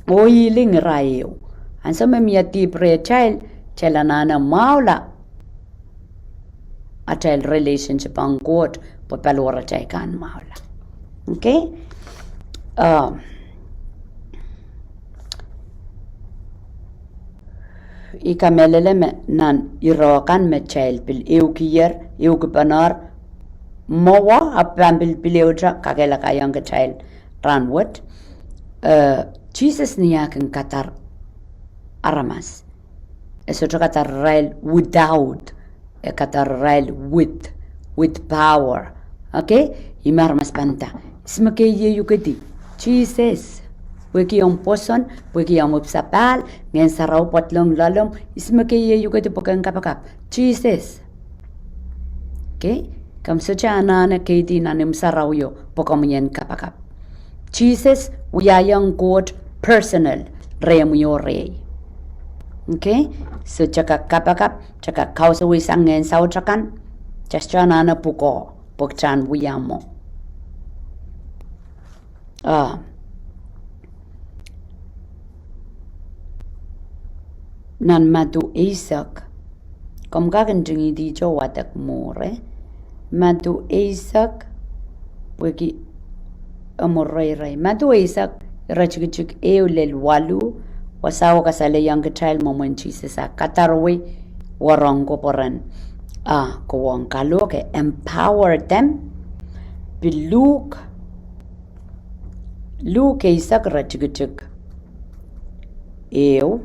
oh healing ira ehu. Ansou me mie dihp rehtail, kitail anahne mwahula atail relationship ong Koht, pwe paliwaratail kan mwahula. Okay? Um, I kamehlele me nan ire kan me kitail pil ehukier, ehukipene mwowe, ahpw pahn pil, pil ehute kakehlakaiong kitail rahnwet. Eh, Sises ni eh kin kadar aramas. E sohte kadar irail without, e kadar irail with, with power. Okay? Ih me aramas pahn nda, ihs me keieu kedi? Sises. Pwehki omw pwoson, pwehki omw ipwsapahl, Ngehn Sarawi pwoatlong loalomw, ihs me keieu kedi pwe ke en kapakap? Sises. Okay? Komw sohte anahne keidi nan imw sarawio pwe komwi en kapakap. Sises wiahiong Koht personal rehmwi oh rehi. Okay? So kitail kak kapakap, kitail kak kausawih sang ngehn saut akan, kitail sohte anahne pwukoa, pwe kitail en wia mwo. Ah. Nan Madiu eisek, komw kak ntingihdi tohn wadek mwuhr, eh? Madiu eisek, pwehki omw reirei. Madiu eisek, iretikitik ehu lel waluh, wasao kasalehiong kitail mwomwen Sises ah kadarwei wahnpoaron, ah, kowehn kalohk, e empower them. Pil Luke, Luke eisek iretikitik ehu.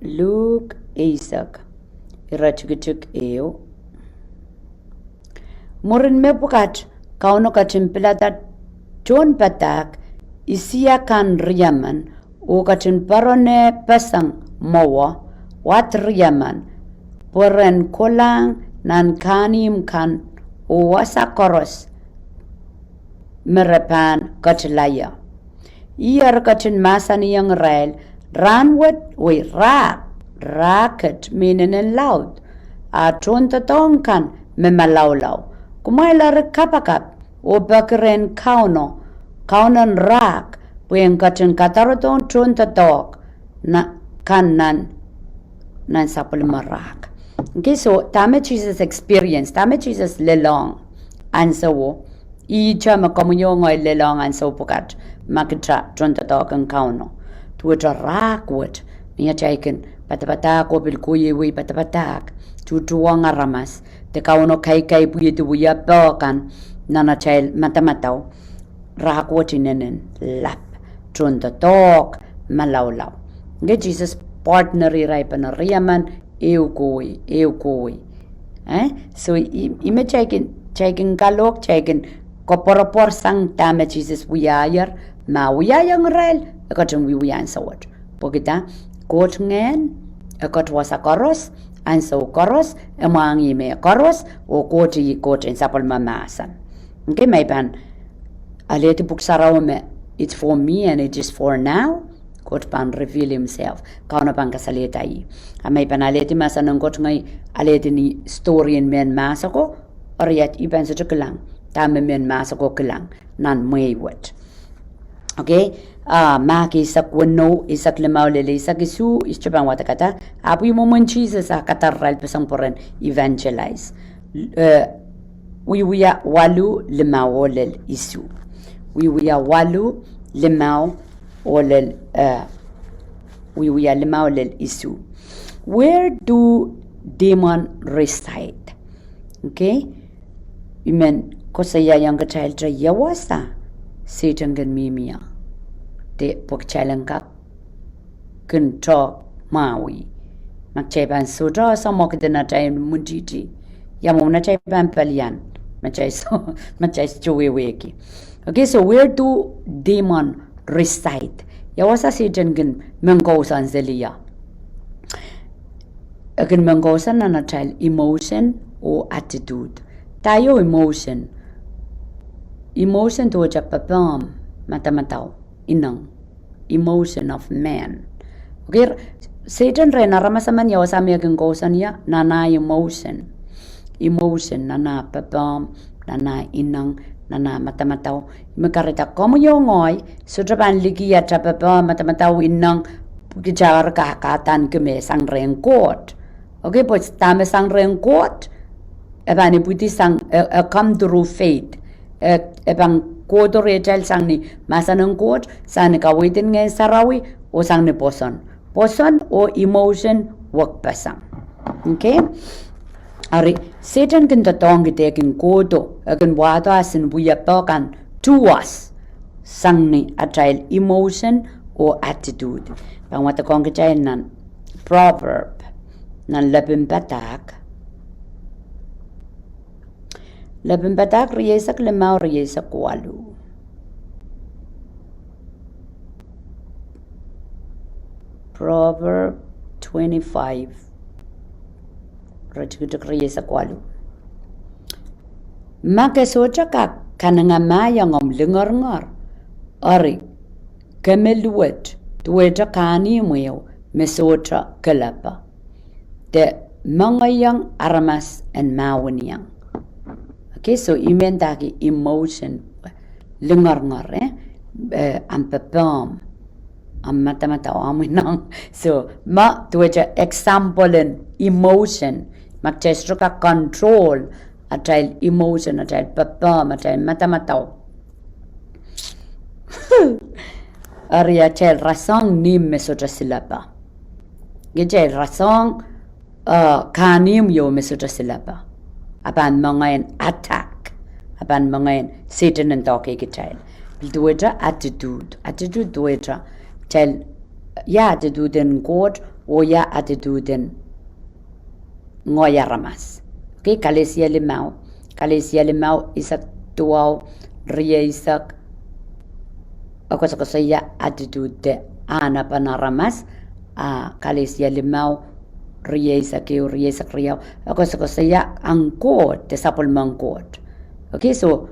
Luke eisek iretikitik ehu. Mwurin mepwukat, Kauno ketin pilada tohnpadahk isiakan riemen oh ketin poaronehpeseng mwowe, wad riemen, pwe ren kolahng nan kahnimw kan oh wasa koaros me re pahn ketilaie. Ih eri ketin mahsanihong irail, rahnwet, wei, rahk, rahk ket me inenen laud, a tohndoadoahk kan me malaulau. Kumwail eri kapakap oh peki rehn Kauno, Kauno en rahk, pwe en ketin kadarodohng tohndoadoahk kan nan, nan sapwellime rahk. Okay, so dahme Sises experience, dahme Sises lelohng ansouo, ihte me komwi oh ngehi lelohng ansou pwukat, ma kitail tohndoadoahk en Kauno. Duwehte rahk wet, mie atail kin padapadahk oh pil kohieiwei padapadahk, tuhtuhwong aramas, de Kauno kaikai pwihdi wia peh kan nan atail madamadau. Rahk wet inenen lap, tohndoadoahk malaulau. Okay, Sises partner irail pene riemen, ehu kohwei, ehu kohwei. Eh? So, ih, ih me kitail kin, kitail kin kalohk, kitail kin koapworopwor sang dahme Sises wiahier, ma wiahiong irail, e ketin wiewia ansou wet. Pwehki dah, Koht Ngehn, e ket wasa koaros, ansou koaros, e mwahngih mehkoaros, oh Koht ih Koht en sapwellime mahsen. Okay, ma I pahn alehdi pwuhk sarawi me, it's for me and it is for now. Koht pahn reveal himself. Kauno pahn kasalehda ih. A ma I pahn alehdi mahsen en Koht ngehi alehdi ni story en mehn mahs ako, eri I pahn sohte kilang dahme mehn mahs ako kilang nan mwehi wet. Okay, ah, Mark eisek weneu, eisek limau lel eisek isuh, I sohte pahn wadekada. Ahpw ih mwomwen Sises ah kadar irail peseng pwuren evangelize. Eh, Wiewia waluh limau oh lel isuh. Wiewia waluh limau oh lel, eh, Wiewia limau lel isuh. Where do demon reside? Okay? I men koasoiaiong kitail te ia wasa Sehdan kin mihmi ie. De pwe kitail en kak kin tohto mwahu. Ma kitail pahn sohte ese mwekid en atail imwintihti, ia mwomwen atail pahn pelian, ma kitail soh, ma kitail sohte wehwehki. Okay, so where do demon reside? Ia wasa Sehdan kin men kousoan seli ie? E kin men kousoan nan atail emotion oh attitude. Dah ieu emotion? Emotion duwehte pepehm, madamadau, ineng. Emotion of man. Okay, Sehdan rehn aramas emen ia wasa me e kin kousoan ie? Nan ah emotion. Emotion, nan ah pepehm, nan ah ineng, nan ah madamadau. Me kahrehda komwi oh ngehi sohte pahn liki atail pepehm, madamadau, ineng, kitail eri kak kadahniki me sang rehn Koht. Okay, pwe dahme sang rehn Koht, e pahn ipwidi sang, e, e come through faith. E, e pahn kohdo rehtail sang ni mahsen en Koht, sang ni kaweid en Ngehn Sarawi, oh sang ni pwoson. Pwoson oh emotion wekpeseng. Okay? Eri, Sehdan kin doadoahngki de kin kohdo, e kin wahdo ah sin wiepe kan to us sang ni atail emotion oh attitude. Pahn wadekohng kitail nan Proverb, nan Lepin Padahk. Lepin Padahk rieisek limau, rieisek waluh. Proverb twenty-five, iretikitik rieisek waluh. Ma ke sohte kak kanengamaiong omw lingeringer, eri ke me luwet, duwehte kahnimw ehu me sohte kilepe, de mengeiong aramas en mahweniong. Okay, so I men dahki emotion, lingeringer, eh? Eh, omw pepehm, omw madamadau, omw ineng. So, ma duwehte example en emotion, ma kitail sohte kak control atail emotion, atail pepehm, atail madamadau, eri atail rasehng nimw me sohte silepe. Kitail rasehng, eh, kahnimw ieu me sohte silepe. A pahn mengei en attack. A pahn mengei en Sehdan en doahke kitail. Pil duwehte attitude. Attitude duwehte kitail, ia attitude en Koht, oh ia attitude en ngehi aramas. Okay, Kalesia limau. Kalesia limau, eisek duwau, rieisek. E koasokoasoia attitude de ahnepen aramas, ah, Kalesia limau, rieisek ehu, rieisek riau. E koasokoasoia ahn Koht de sapwellimen Koht. Okay, so,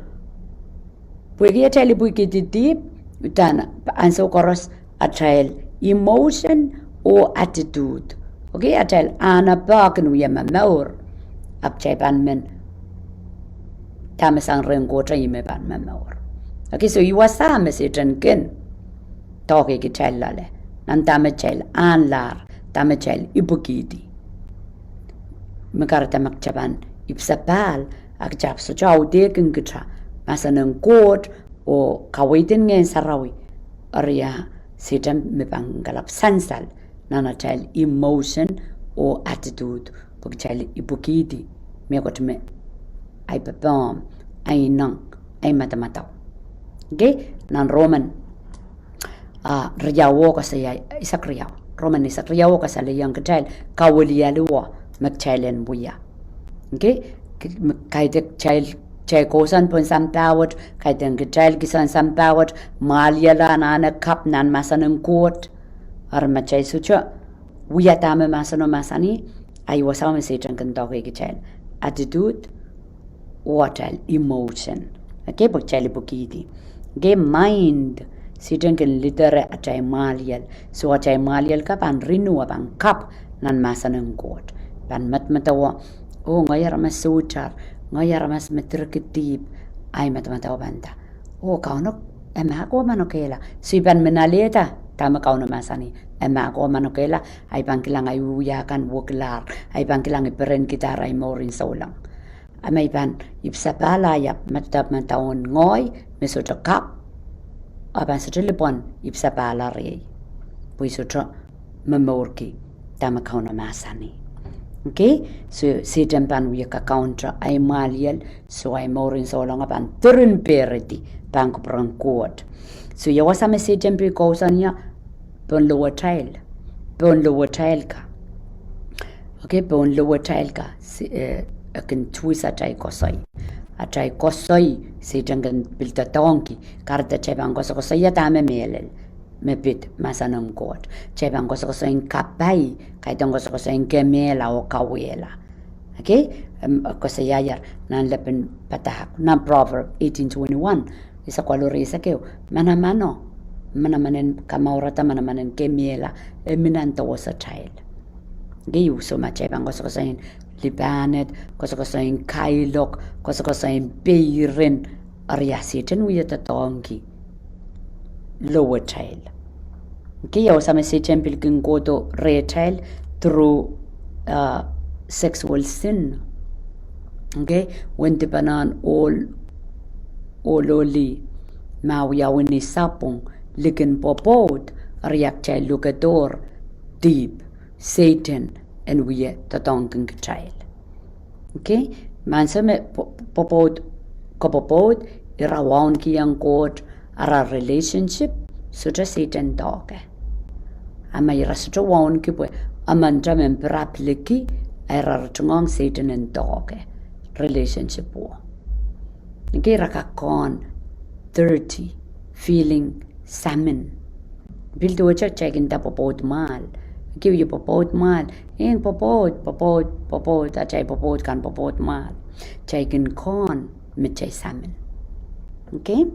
pwehki atail ipwikihdi dihp, uhdahn ansou koaros atail emotion oh attitude. Okay, atail ahnepe kin wie momour. Ahpw kitail pahn men, dahme sang rehn Koht ih me pahn momour. Okay, so ih wasa me Sehdan kin doahke kitail loale. Nan dahme kitail ahnlahr, dahme kitail ipwikihdi. Me kahrehda ma kitail pahn ipwsapahl, a kitail sohte audehkin kitail mahsen en Koht oh kaweid en Ngehn Sarawi, eri a Sehdan me pahn kalap sansal nan atail emotion oh attitude, pwe kitail ipwikihdi mehkot me ahi pepehm, ahi ineng, ahi madamadau. Okay, nan Roman, ah, riau oh koasoia, eisek riau. Roman eisek riau oh kasalehiong kitail kawilialiwo me kitail en wia. Okay, ki-, me kaidehk kitail Kitail kousoan pohn sampah wet, kaidehn kitail kihsang sampah wet, mwahliel anahne kap nan mahsen en Koht. Eri ma kitail sohte wia dahme mahseno mahsanih, ahi wasa me Sehdan kin doakoa kitail. Attitude, oh atail emotion. Okay, pwe kitail ipwikihdi. Okay, mind, Sehdan kin lidere atail mwahliel. So atail mwahliel ka pahn renew, a pahn kap nan mahsen en Koht. Pahn medemedewe, oh, ngehi aramas soutar, ngehi aramas me direkidihp, ahi medemedewe pahn nda, oh, Kauno, e mahkohng manokehla. So I pahn men alehda dahme Kauno mahsanih, e mahkohng manokehla, ahi pahn kilang ahi wiewia kan wekilahr, ahi pahn kilang I perenkidahr ahi mourin souleng. A ma I pahn ipwsapahl ahi ahpw medemedewe ngehi me sohte kap, a pahn sohte lipwen ipwsapahl riei. Pwe I sohte momourki dahme Kauno mahsanih. Okay? So Sehdan pahn wie kakaunte ahi mwahliel, so ahi mourin souleng a pahn diren peridi pahn kupwuren Koht. So ia wasa me Sehdan pil kousoan ie, pohn lowetail, pohn lowetail ka. Okay, pohn lowetail ka, e kin twist atail koasoi. Atail koasoi, Sehdan kin pil doadoahngki, kahrehda kitail pahn koasokoasoia dahme mehlel me pid mahsen en Koht. Kitail pahn koasokoasoia kapai, kaidehn koasokoasoia kemehla oh kauwehla. Okay, koasoiaier nan lepin padahk, nan Proverb eighteen twenty-one, eisek waluh rieisek ehu, manamano, manaman en kamourada, manaman en kemehla, e mi nan dowosatail. Okay, uso ma kitail pahn koasokoasoia lipahned, koasokoasoia kailok, koasokoasoia peirin, eri a Sehdan wie doadoahngki lowetail. Okay, ia wasa me Sehdan pil kin kohdo rehtail through sexual sin. Okay, wendipenehn ohl, ohloli, ma wiawi ni sapwung, likin pwopwoud, eri a kitail lukehdohr dihp, Sehdan en wie doadoahngkin kitail. Okay, maing, se me pwopwoud, kopwopwoud, ira waunkiong Koht, ara relationship sohte Sehdan doahke. A ma ira sohte waunki pwe emente men pirap liki, a ira tungoang Sehdan en doahke relationship wo. Okay, ira kak kohn dirty, feeling samin. Pil duwehte kitail kin nda pwopwoud mwahl. Okay, wie pwopwoud mwahl, en pwopwoud, pwopwoud, pwopwoud, atail pwopwoud kan pwopwoud mwahl. Kitail kin kohn me kitail samin. Okay,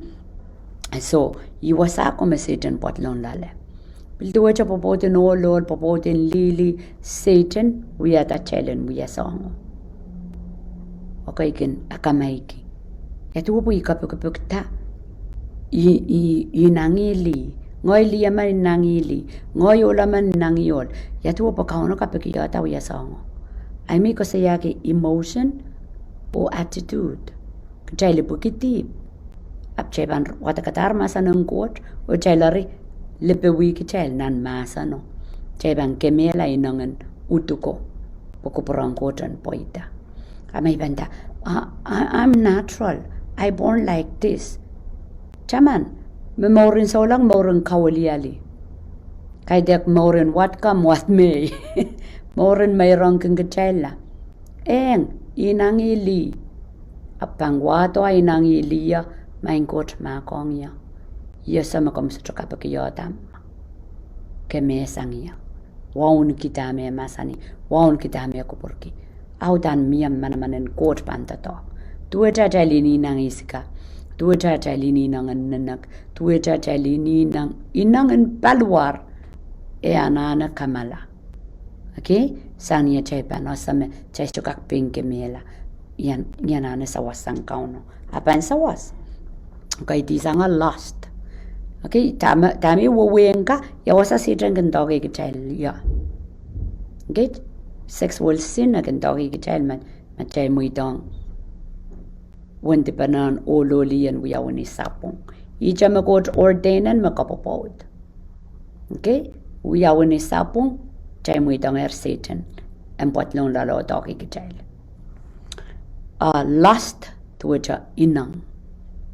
so ia wasa ko me Sehdan pwoatlong loale. Pil duwehte pwopwoud en ohl, pwopwoud en lih, Sehdan wiahda kitail en wia soahngo. Okay, kin akamaiki, ia duwe pwe I kapikipikda, I, I, I inangih lih, ngehi lih emen inangih lih, ngehi ohl emen inangih ohl. Ia duwe pwe Kauno kapikiada wia soahngo. Ahi me koasoiahki emotion oh attitude. Kitail ipwiki dihp, ahpw kitail pahn wadekadahr mahsen en Koht oh kitail eri lipewih kitail nan mahseno. Kitail pahn kemehla inengen uduko pwe kupwuren Koht en pweida. A ma I pahn nda, I'm natural, I born like this. Taman, me mourin souleng mourin kawiliali. Kaidehk mourin what come what may, mourin meirongkin kitailla. Eng, I inangih lih, ahpw pahn wahdo I inangih lih, maing Koht mahkohng ie. Ia se me komw sohte kapikiohdamw, kemehsang ie, waunkihda me mahsanih, waunkihda me kupwurki. Audan mie manaman en Koht pahn doadoahk. Duwehte atail inengieng sika, duwehte atail inengieng nenek, duwehte atail inengieng, inengieng paliwar, e anahne kamala. Okay, sang ni atail pahn ese me kitail sohte kak pein kemehla, I anahne sawas sang Kauno, a pahn sawas. Okay, dih sang lust. Okay, dahme, dahme wehwehn ka, ia wasa Sehdan kin doahke kitail ie. Okay, sexual sin e kin doahke kitail me, me kitail mweidohng wendipenehn ohl oh lih en wiawi ni sapwung. Ihte me Koht ordainen me kopwopwoud. Okay, wiawi ni sapwung, kitail mweidohngehr Sehdan en pwoatlong loale oh doahke kitail. A lust, duwehte ineng,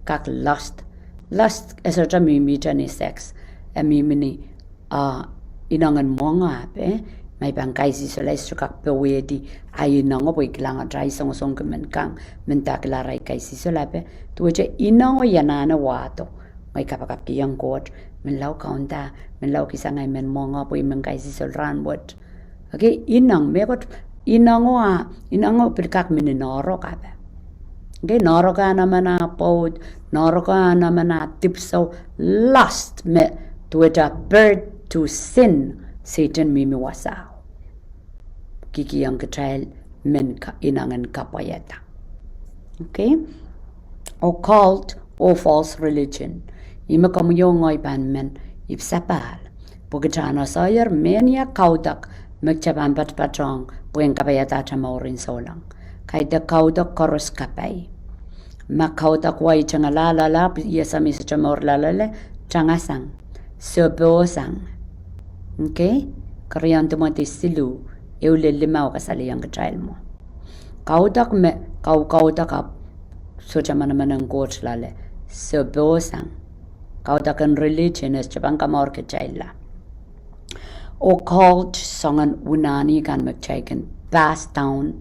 kak lust. Lust e sohte mihmihte ni sex, e mihmi ni, a, inengen mwenge, ahpw, eh, Ma I pahn kaisihsol, I sohte kak powehdi ahi inengo pwe I kilang atail songosong ki men kang, men dakila arail kaisihsol ape. Duwehte inengo I anahne wahdo. Ngehi kapakapkihong Koht, menlau kaunda, menlau kihsang ahi men mwenge pwe I men kaisihsol rahnwet. Okay, ineng, mehkot, inengo a, inengo pil kak mini noahrok ape. Okay, noahrok a emen ah pwoud, noahrok a emen ah dipwisou, lust me duwehte birth to sin, Sehdan mihmi wasao. Kihkihong kitail men ka, ineng en kapwaiada. Okay? Occult oh false religion. Ihme komwi oh ngehi pahn men ipwsapahl. Pwe kitail anahne soaier mehnia kaudok me kitail pahn patpatohng pwehn kapaiada atail mouren souleng. Kaidehk kaudok koaros kapai. Ma kaudok wai tengala loale, iasami sohte mour loale, tangasang, sopohsang. Okay? Keriaun Timoty siluh, ehu lel limau kasalehiong kitail mwo. Kaudok me, kau, kaudok ahpw sohte manaman en Koht loale, sopohsang. Kaudok en religion e sohte pahn kamour kitailla. Occult soangen winani kan me kitail kin pass down.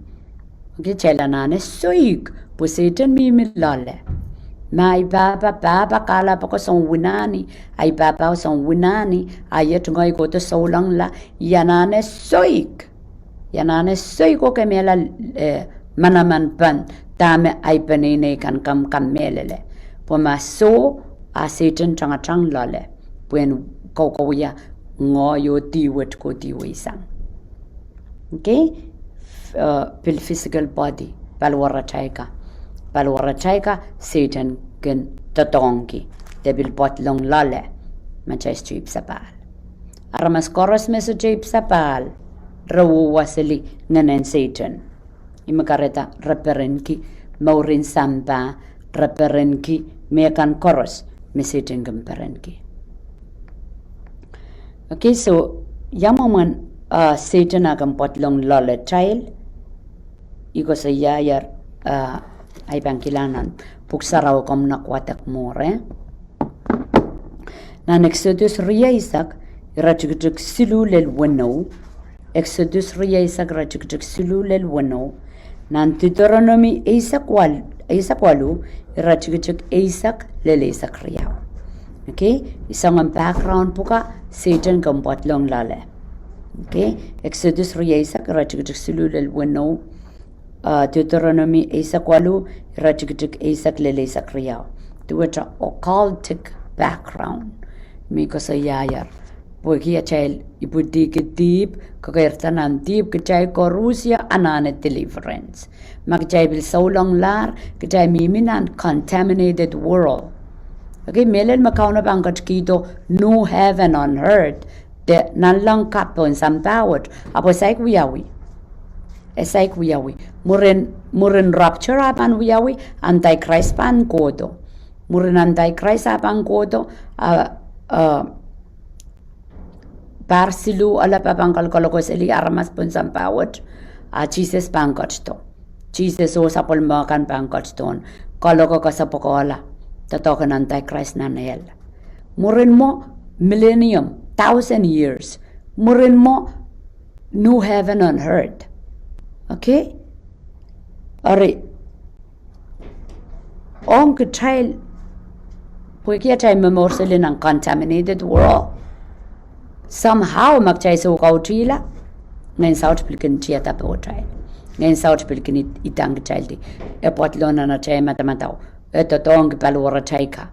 Okay, kitail anahne soik, pwe Sehdan mihmi loale. Ma ahi pahpa, pahpa kahlap ako soangen winani, ahi pahpa soangen winani, a iet ngehi kohdo souleng la, I anahne soik. I anahne soik oh kemehla, eh, manaman pahn dahme ahi peneinei kan kam, kam mehlele. Pwe ma soh, a Sehdan tangatang loale. Pwehn kaukauwia ngehi oh dih wet ko dih weisang. Okay? F-, eh, pil physical body, paliwar atail ka. Paliwar atail ka, Sehdan kin doadoahngki. De pil pwoat long loale, ma kitail sohte ipwsapahl. Aramas koaros me sohte ipwsapahl, re wehwehseli ngehnen Sehdan. Ihme kahrehda re perenki mouren sampah, re perenki mehkan koaros me Sehdan kin perenki. Okay, so, ia mwomwen, uh, Sehdan ah kin pwoat long loaletail, I koasoiaier, uh, ahi pahn kilang nan Pwuhk Sarawi, komw nek wadek mwuhr, eh? Nan Exodus rieisek, iretikitik siluh lel weneu. Exodus rieisek, iretikitik siluh lel weneu. Nan Deuteronomy eisek wahl-, eisek waluh, iretikitik eisek lel eisek riau. Okay, I soangen background pwuka Sehdan kin pwoat long loale. Okay, Exodus rieisek, iretikitik siluh lel weneu. Uh, Deuteronomy eisek waluh, iretikitik eisek lel eisek riau. Duwehte occultic background me I koasoiaier. Pwehki atail ipwidihki dihp, kekeirda nan dihp, kitail koaros anahne deliverance. Ma kitail pil soulenglahr, kitail mihmi nan contaminated world. Okay, mehlel me Kauno pahn ketikihdo new heaven on earth, de nanleng kapw pohn sampah wet, ahpw e saik wiawi. E saik wiawi. Mwurin, mwurin rapture ah pahn wiawi, Antichrist pahn kohdo. Mwurin Antichrist ah pahn kohdo, a, a, pahr siluh oaralap ah pahn kalokolokoseli aramas pohn sampah wet, a Sises pahn ketido. Sises oh sapwellime kan pahn ketido. Kaloko kasapokohla doadoahk en Antichrist nan ehl. Mwurin mwo millennium, thousand years. Mwurin mwo new heaven on earth. Okay? Eri, ong kitail, pwehki atail momour seli nan contaminated world, somehow ma kitail soukautihla, ngehn saut pil kin tiada pohtail. Ngehn saut pil kin id-, idang kitail di. E pwoat long nan atail madamadau. E doadoahngki paliwaratail ka.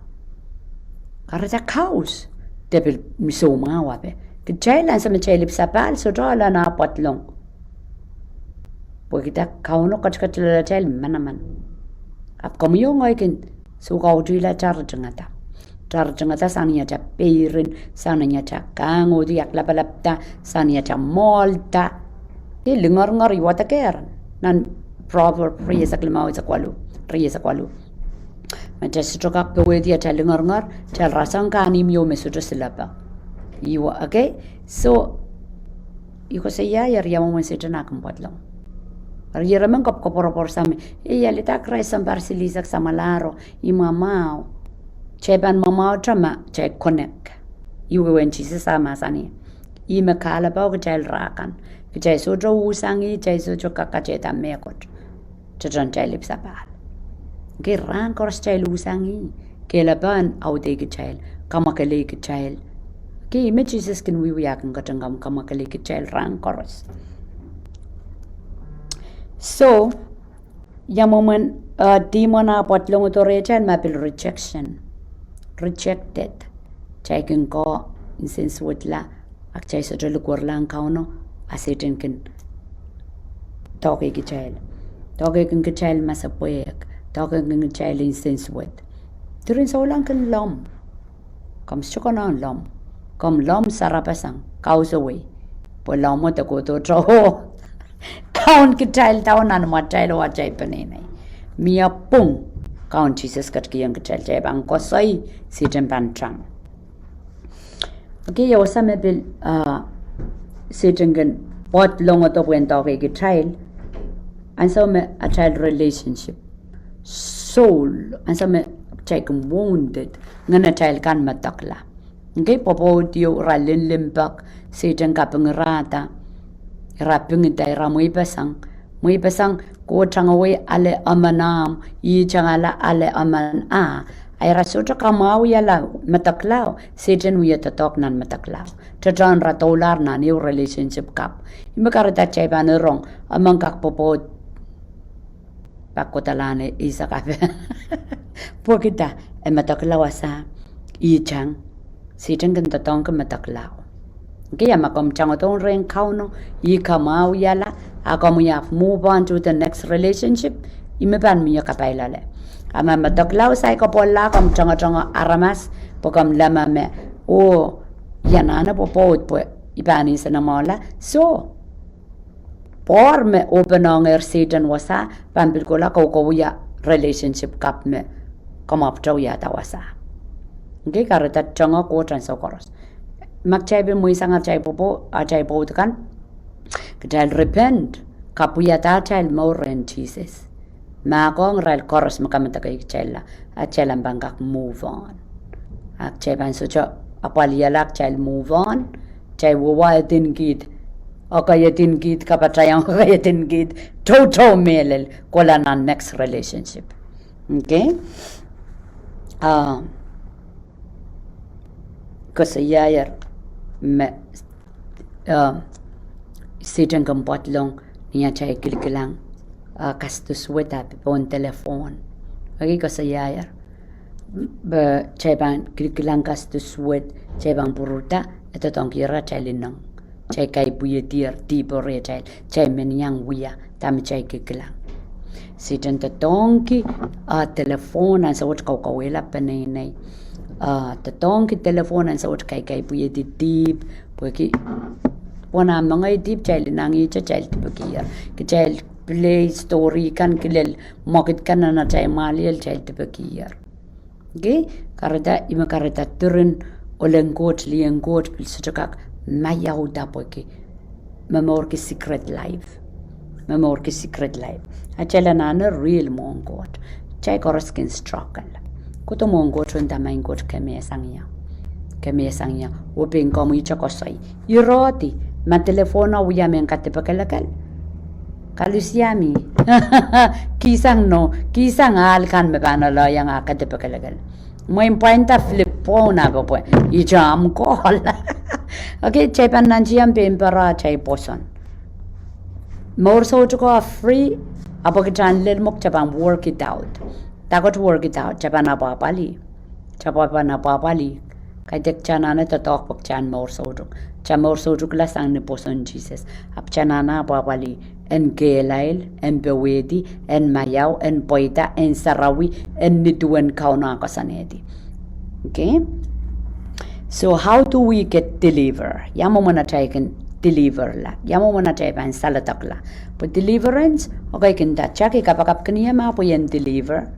Kahrehda kaus. De pil mihmi soumwahu ape. Kitail ansou me kitail ipwsapahl sohte ahla nan pwoat long. Pwehki dah Kauno ketiket loalatail manaman. Ahpw komwi oh ngehi kin soukautihla, kitail ritingada. Kitail ritingada sang ni atail peirin, sang ni atail kahng oh diak lapalapda, sang ni atail mwoahlda. Ih lingeringer ih wadekehr. Nan Proverb rieisek limau eisek waluh, rieisek waluh. Ma kitail sohte kak powehdi atail lingeringer, kitail rasehng kahnimw ieu me sohte silepe. Ih wa, okay? So, I koasoia, eri ia mwomwen Sehdan ah kin pwoat long. Eri ire men koapworopwor sang me, ei, alehda Krais sounpar silihsek samwalahro, ih mwamwahu. Kitail pahn mwamwahuta ma kitail connect. Ih wehwehn Sises ah mahsanih. Ih me kahlap oh kitail rah kan. Kitail sohte usang ih, kitail sohte kakatehda mehkot. Tetenitail ipwsapahl. Okei, rahn koaros kitail usang ih. Kehlail pahn audeikitail, kamwakeleikitail. Okei, me Sises kin wiewia kin ketin kamwakeleikitail rahn koaros. So, ia mwomwen, uh, demon ah pwadlongodo rehtail ma pil rejection. Rejected. Kitail kin koh, nsensuwedla, a kitail sohte likwerlahng Kauno, a Sehdan kin doakeikitail. Doakeikin kitail masepwehk, doakeikin kitail nsensuwed. Diren souleng kin lom. Komw sohte konehng lom. Komw lom sarapasang, kausewei. Pwe lom wet kohdo tohto. Kaun kitail doh nan imwatail oh atail peneinei. Mie pwung, Kaun Sises ketikihong kitail, kitail pahn koasoi, Sehdan pahn tang. Okei, ia wasa me pil, uh, Sehdan kin pwadlongodo pwehn doakeikitail. Ansou me atail relationship, soul, ansou me kitail kin wounded, ngenatail kan medekla. Okei, pwopwoud ieu ira limlimpoak, Sehdan kapingirada. Ira pingida, ira mweipeseng. Mweipeseng, Koht tangawei ale emen ahmw, ih tangala ale emen ah. A ira sohte kamwahuiala medeklao, Sehdan wie doadoahk nan medeklao. Tetenira doulahr nan ehu relationship kapw. Ih me kahrehda kitail pahn rong, emen kak pwopwoud pak kodalahn eisek ape. Pwehki dah, e medekla wasa, ih tang, Sehdan kin doadoahngki medeklao. Okei, a ma komw tangodohng rehn Kauno, ih kamwahuiala, a komw wia move on to the next relationship, ih me pahn mie kapai loale. A ma medeklao saikapwuola, komw tangotongo aramas, pwe komw leme me, oh, ia anahne pwopwoud pwe I pahn nsenamwahuiala. So, pwoar me openohngehr Sehdan wasa, pahn pil kohla kaukawia relationship kapw me komw ahpwtehn wiahda wasa. Okei, kahrehda tongo Koht ansou koaros. Ma kitail pil mweisang atail pwopwo, atail pwoud kan, kitail repent, kapwaiada atail mour rehn Sises. Mahkohng irail koaros me kamedekei kitailla, atail ahpw pahn kak move on. A kitail pahn sohte apwalihala, kitail move on, kitail wia edin kid, ekei edin kid kapatahiong ekei edin kid, toutou mehlel, kohla nan next relationship. Okei? Ah, koasoiaier me, ah, Sehdan kin pwadlong ni atail kilikilang, ah, kasdo suwed ah pohn telephone. Okei, koasoiaier. Pwe kitail pahn kilikilang kasdo suwed, kitail pahn pwurda, e doadoahngki ira atail ineng. Kitail kaipwihedier, dihpo rehtail, kitail men iang wia dahme kitail kilikilang. Sehdan doadoahngki, ah, telephone ansou wet kaukawehla peneinei. Ah, doadoahngki telephone ansou wet kaikaipwihedi dihp, pwehki pwehn ah mengei dihp, kitail inangihte, kitail dipekier. Kitail play story kan, kilel mwekid kan nan atail mwahliel, kitail dipekier. Okei, kahrehda, ih me kahrehda diren oleng Koht, lien Koht, pil sohte kak maiauda pwehki me mourki secret life. Me mourki secret life. Atail anahne real mwohn Koht. Kitail koaros kin struggle. Kohdo mwohn Koht oh nda, Maing Koht, ke mehsang ie. Ke mehsang ie. Oh pein komwihte koasoi. Irehdi, ma telephone wia mehn kadipekelekel, kalusie mie. Kihsang no, kihsang ahl kan me pahn alohiong ah kadipekelekel. Mwein pwainda flip phone ah pwe, pwe ihte ahmw call. Okei, kitail pahn nantihong pein pere atail pwoson. Mour soutuk ah free, ahpw kitail lel mwekid pahn work it out. Dahkot work it out, kitail pahn apwahpwalih. Kitail pahn apwahpwalih. Kaidehk kitail anahne doadoahk pwe kitail mour soutuk. Kitail mour soutukla sang ni pwoson Sises. Ahpw kitail anahne apwahpwalih. En kehlail, en powehdi, en maiau, en pweida, en sarawi, en nin duwen Kauno ah koasoanehdi. Okei? So how do we get deliver? Ia mwomwen atail kin deliverla? Ia mwomwen atail pahn saledekla? Pwe deliverance, okei, kin nda, kitail kak kapakapkin ie ma pwe ien deliver.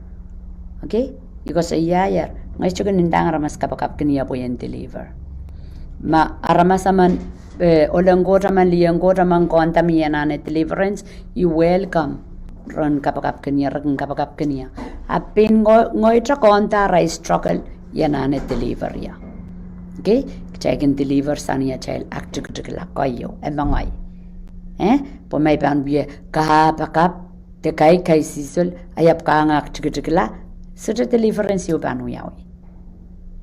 Okei? I koasoiaier, ngehi sohte kin ndahng aramas kapakapkin ie pwe ien deliver. Ma aramas emen, eh, oleng Koht emen, lien Koht emen, konda me I anahne deliverance, I welcome ren kapakapkin ie, re kin kapakapkin ie. Ahpw pein ngehi, ngehi te konda arail struggle, I anahne deliver ie. Okei? Kitail kin deliver sang ni atail aktikitikla, koaio, e mengei. Eh, pwe ma I pahn wie kapakap, de kaikaisihsol, I ahpw kak aktikitikla, sohte deliverance ieu pahn wiawi.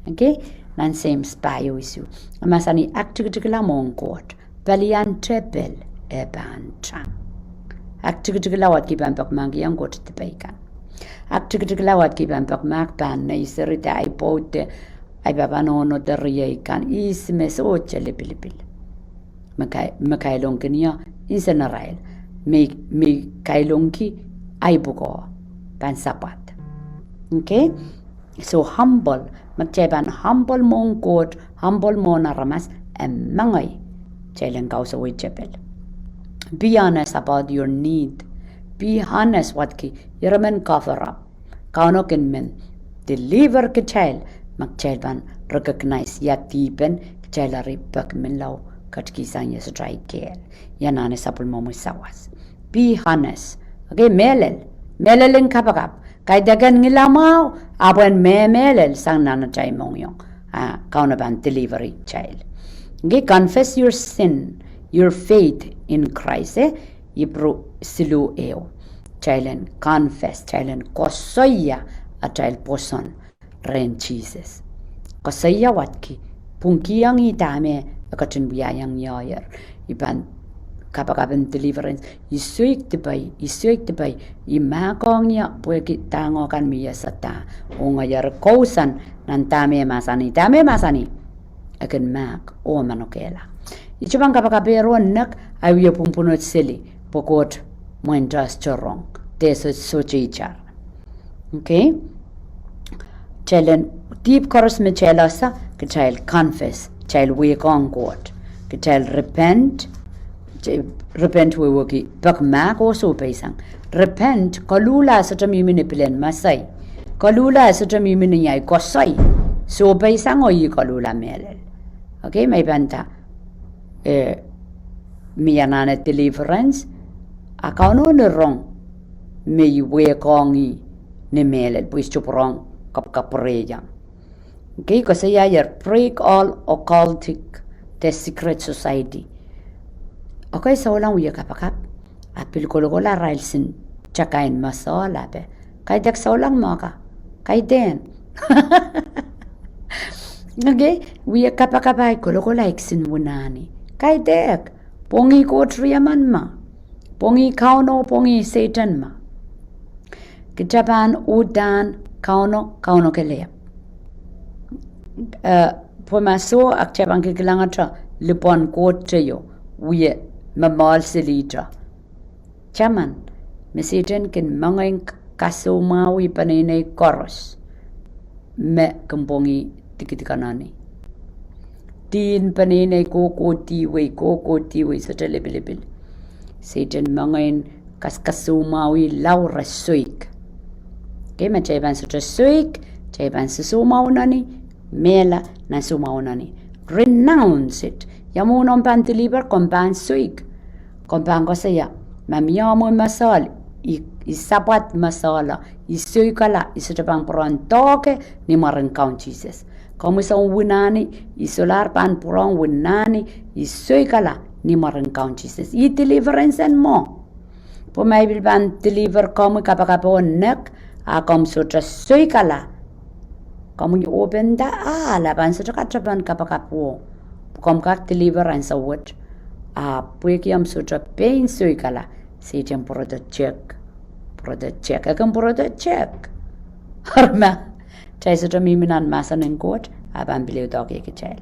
Okay? Nan Seims pahieu isuh. E mahsanih aktikitikla mwohn Koht. Pelian tepel e pahn tang. Aktikitikla wadki pahn pekmahkihong Koht dipei kan. Aktikitikla wadki pahn pekmahk pahn nei seri de ahi pwoud de ahi pahpa nohno de riei kan. Ihs me sohte lipilipil. Me kailongkin ie, nsenarail. Me, me kailongki ahi pwukoa. Pahn sapwad. Okay? So humble, ma kitail pahn humble mwohn Koht, humble mwohn aramas, e mengei, kitail en kausawih tepel. Be honest about your need. Be honest wadki, ire men cover up. Kauno kin men deliver kitail, ma kitail pahn recognize ia dihpen kitail eri peki menlau, ketikihsang ia sohte ahi kehl. Ia anahne sapwellimomwi sawas. Be honest. Okay, mehlel. Mehlel en kapakap. Kaidehk en ngilamwahu, ahpw en mehlel sang nan atail mohngiong. Ah, Kauno pahn deliver kitail. Okay, confess your sin, your faith in Christ, eh? Ipru siluh ehu. Kitail en confess, kitail en koasoia atail pwoson rehn Sises. Koasoia wadki, pwungkihong ih dahme e ketin wiahiong ioier. I pahn kapakapen deliverance, I soik dipei, I soik dipei, I mahkohng ie pwehki dahngo kan me I esada. Oh ngehi eri kousoan nan dahme e mahsanih, dahme e mahsanih. E kin mahk, oh manokehla. I sohte pahn kapakapehr oh nek, ahi wie pwunpwunod seli, pwe Koht mwein test rong, de sohte, sohte itar. Okay? Kitail en, dihp koaros me kitail ese, kitail confess, kitail wehkohng Koht, kitail repent, repent wehwehki pekmahk oh sohpeisang. Repent, koluhla sohte mihmi ni pilen mesei. Koluhla sohte mihmi ni ahi koasoi. Sohpeisang oh ih koluhla mehlel. Okay, ma I pahn nda, eh, mie anahne deliverance, a Kauno ni rong me I wehkohng ih ni mehlel, pwe I sohte pwurehng kapwkapwurehda. Okay, koasoiaier break all occultic, the secret society. Okay, souleng wie kapakap. A pil kolokola arail sin takain mesehla pwe kaidehk souleng mwo ka. Kaidehn. Okay, wie kapakap ahi kolokola ahi kisin wunani. Kaidehk, pwongih Koht riemen ma. Pwongih Kauno, pwongih Sehdan ma. Kitail pahn uhdahn Kauno, Kauno kelehpw. Eh, pwe ma soh, a kitail pahn kilkilangete lipwen Koht teio, wie momohl selihte. Taman, me Sehdan kin mengei kasoumwahu peneinei koaros me kin pwongih dikedik en eni. Dihn peneinei kohkohdihwei, kohkohdihwei, sohte lipilipil. Sehdan mengei kas, kasoumwahu lao re soik. Okay, ma kitail pahn sohte soik, kitail pahn sosoumwahu eni, mehla nan soumwahu eni. Renounce it. Ia mwomwen omw pahn deliver, komw pahn soik. Komw pahn koasoia, ma mie omw mesehl, I, I sapwad mesehla, I soikala, I sohte pahn pwurehng doahke ni mwaren Kaun Sises. Komwi soun wunani, I solahr pahn pwurehng wunani, I soikala ni mwaren Kaun Sises. Ih deliverance en mwo. Pwe ma I pil pahn deliver komwi kapakap oh nek, a komw sohte soikala. Komwi open the door, a pahn sohte katapan kapakap wo. Komw kak deliver ansou wet. A pwehki omw sohte pein soikala, Sehdan pwurodo check. Pwurodo check. E kin pwurodo check. Arma. Kitail sohte mihmi nan mahsen en Koht, a pahn pil doahke kitail.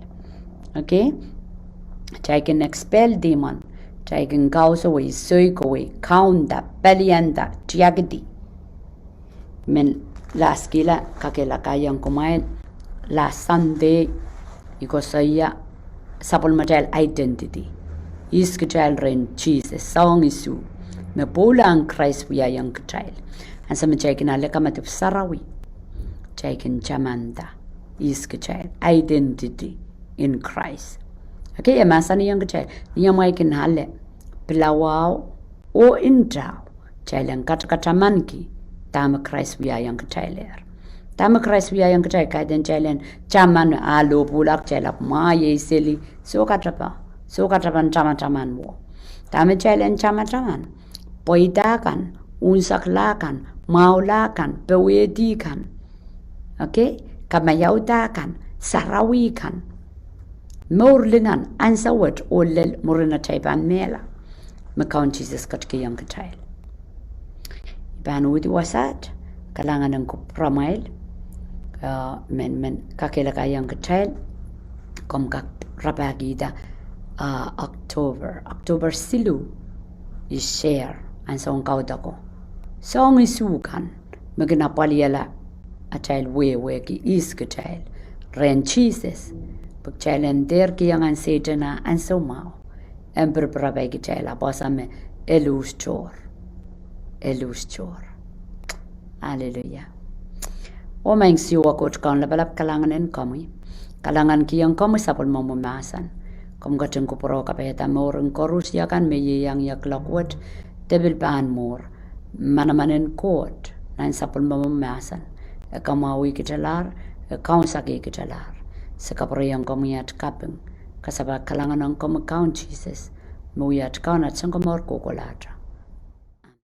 Okay? Kitail kin expel demon. Kitail kin kausawih, soikawih, kaunda, pelianda, tiakedi. Men laskihla, kakehlakaiong kumwail, last Sunday, I koasoia, sapwellimatail identity. Ihs kitail rehn Sises, soahng isuh me pwoulahng Krais wiahiong kitail. Ansou me kitail kin ale kamadipw sarawi, kitail kin tamanda ihs kitail, identity in Christ. Okay, e mahsanihong kitail, ni amwail kin ale pilawao oh ntao, kitail en katakatamanki dahme Krais wiahiong kitailehr. Dahme Krais wiahiong kitail, kaidehn kitail en taman, a lohpwuhla kitail ahpw mwahiei seli, soh katapa, soh katapan tamataman wo. Dahme kitail en tamataman? Pweida kan, unsekla kan, mwahula kan, powehdi kan, okay, kamaiauda kan, sarawi kan, mour lingan, ansou wet oh lel mwurin atail pahn mehla, me Kaun Sises ketikihong kitail. I pahn uhdi wasaht, kalahngan en kupwuramwail, ah, men, men kakehlakaiong kitail, komw kak rapahkihda, ah, October, October siluh, I share, ansoun kaudoko. Soahng isuh kan, me kin apwalihala atail wehwehki, ihs kitail, rehn Sises, pwe kitail en dehr kihong Sehdan ah ansou mwahu en pirpirapai kitail, ahpw wasa me e luhs tohr. E luhs tohr. Aleluia. Oh Maing Siohwa Koht Kaun lapalap, kalahngan en komwi. Kalahngan kihong komwi sapwellimomwi mahsen. Komw ketin kupwure kapaiada mour en koaros akan me ieiang ie kuloak wet, de pil pahn mwuhr. Manaman en Koht nan sapwellimomwi mahsen, e kamwahwih kitalahr, e kaunsekih kitalahr. Se kapwurehiong komwi at kaping, kasapahl kalahngan ong komwi Kaun Sises, me wia at Kaun, at Sounkomour kohkohlahte.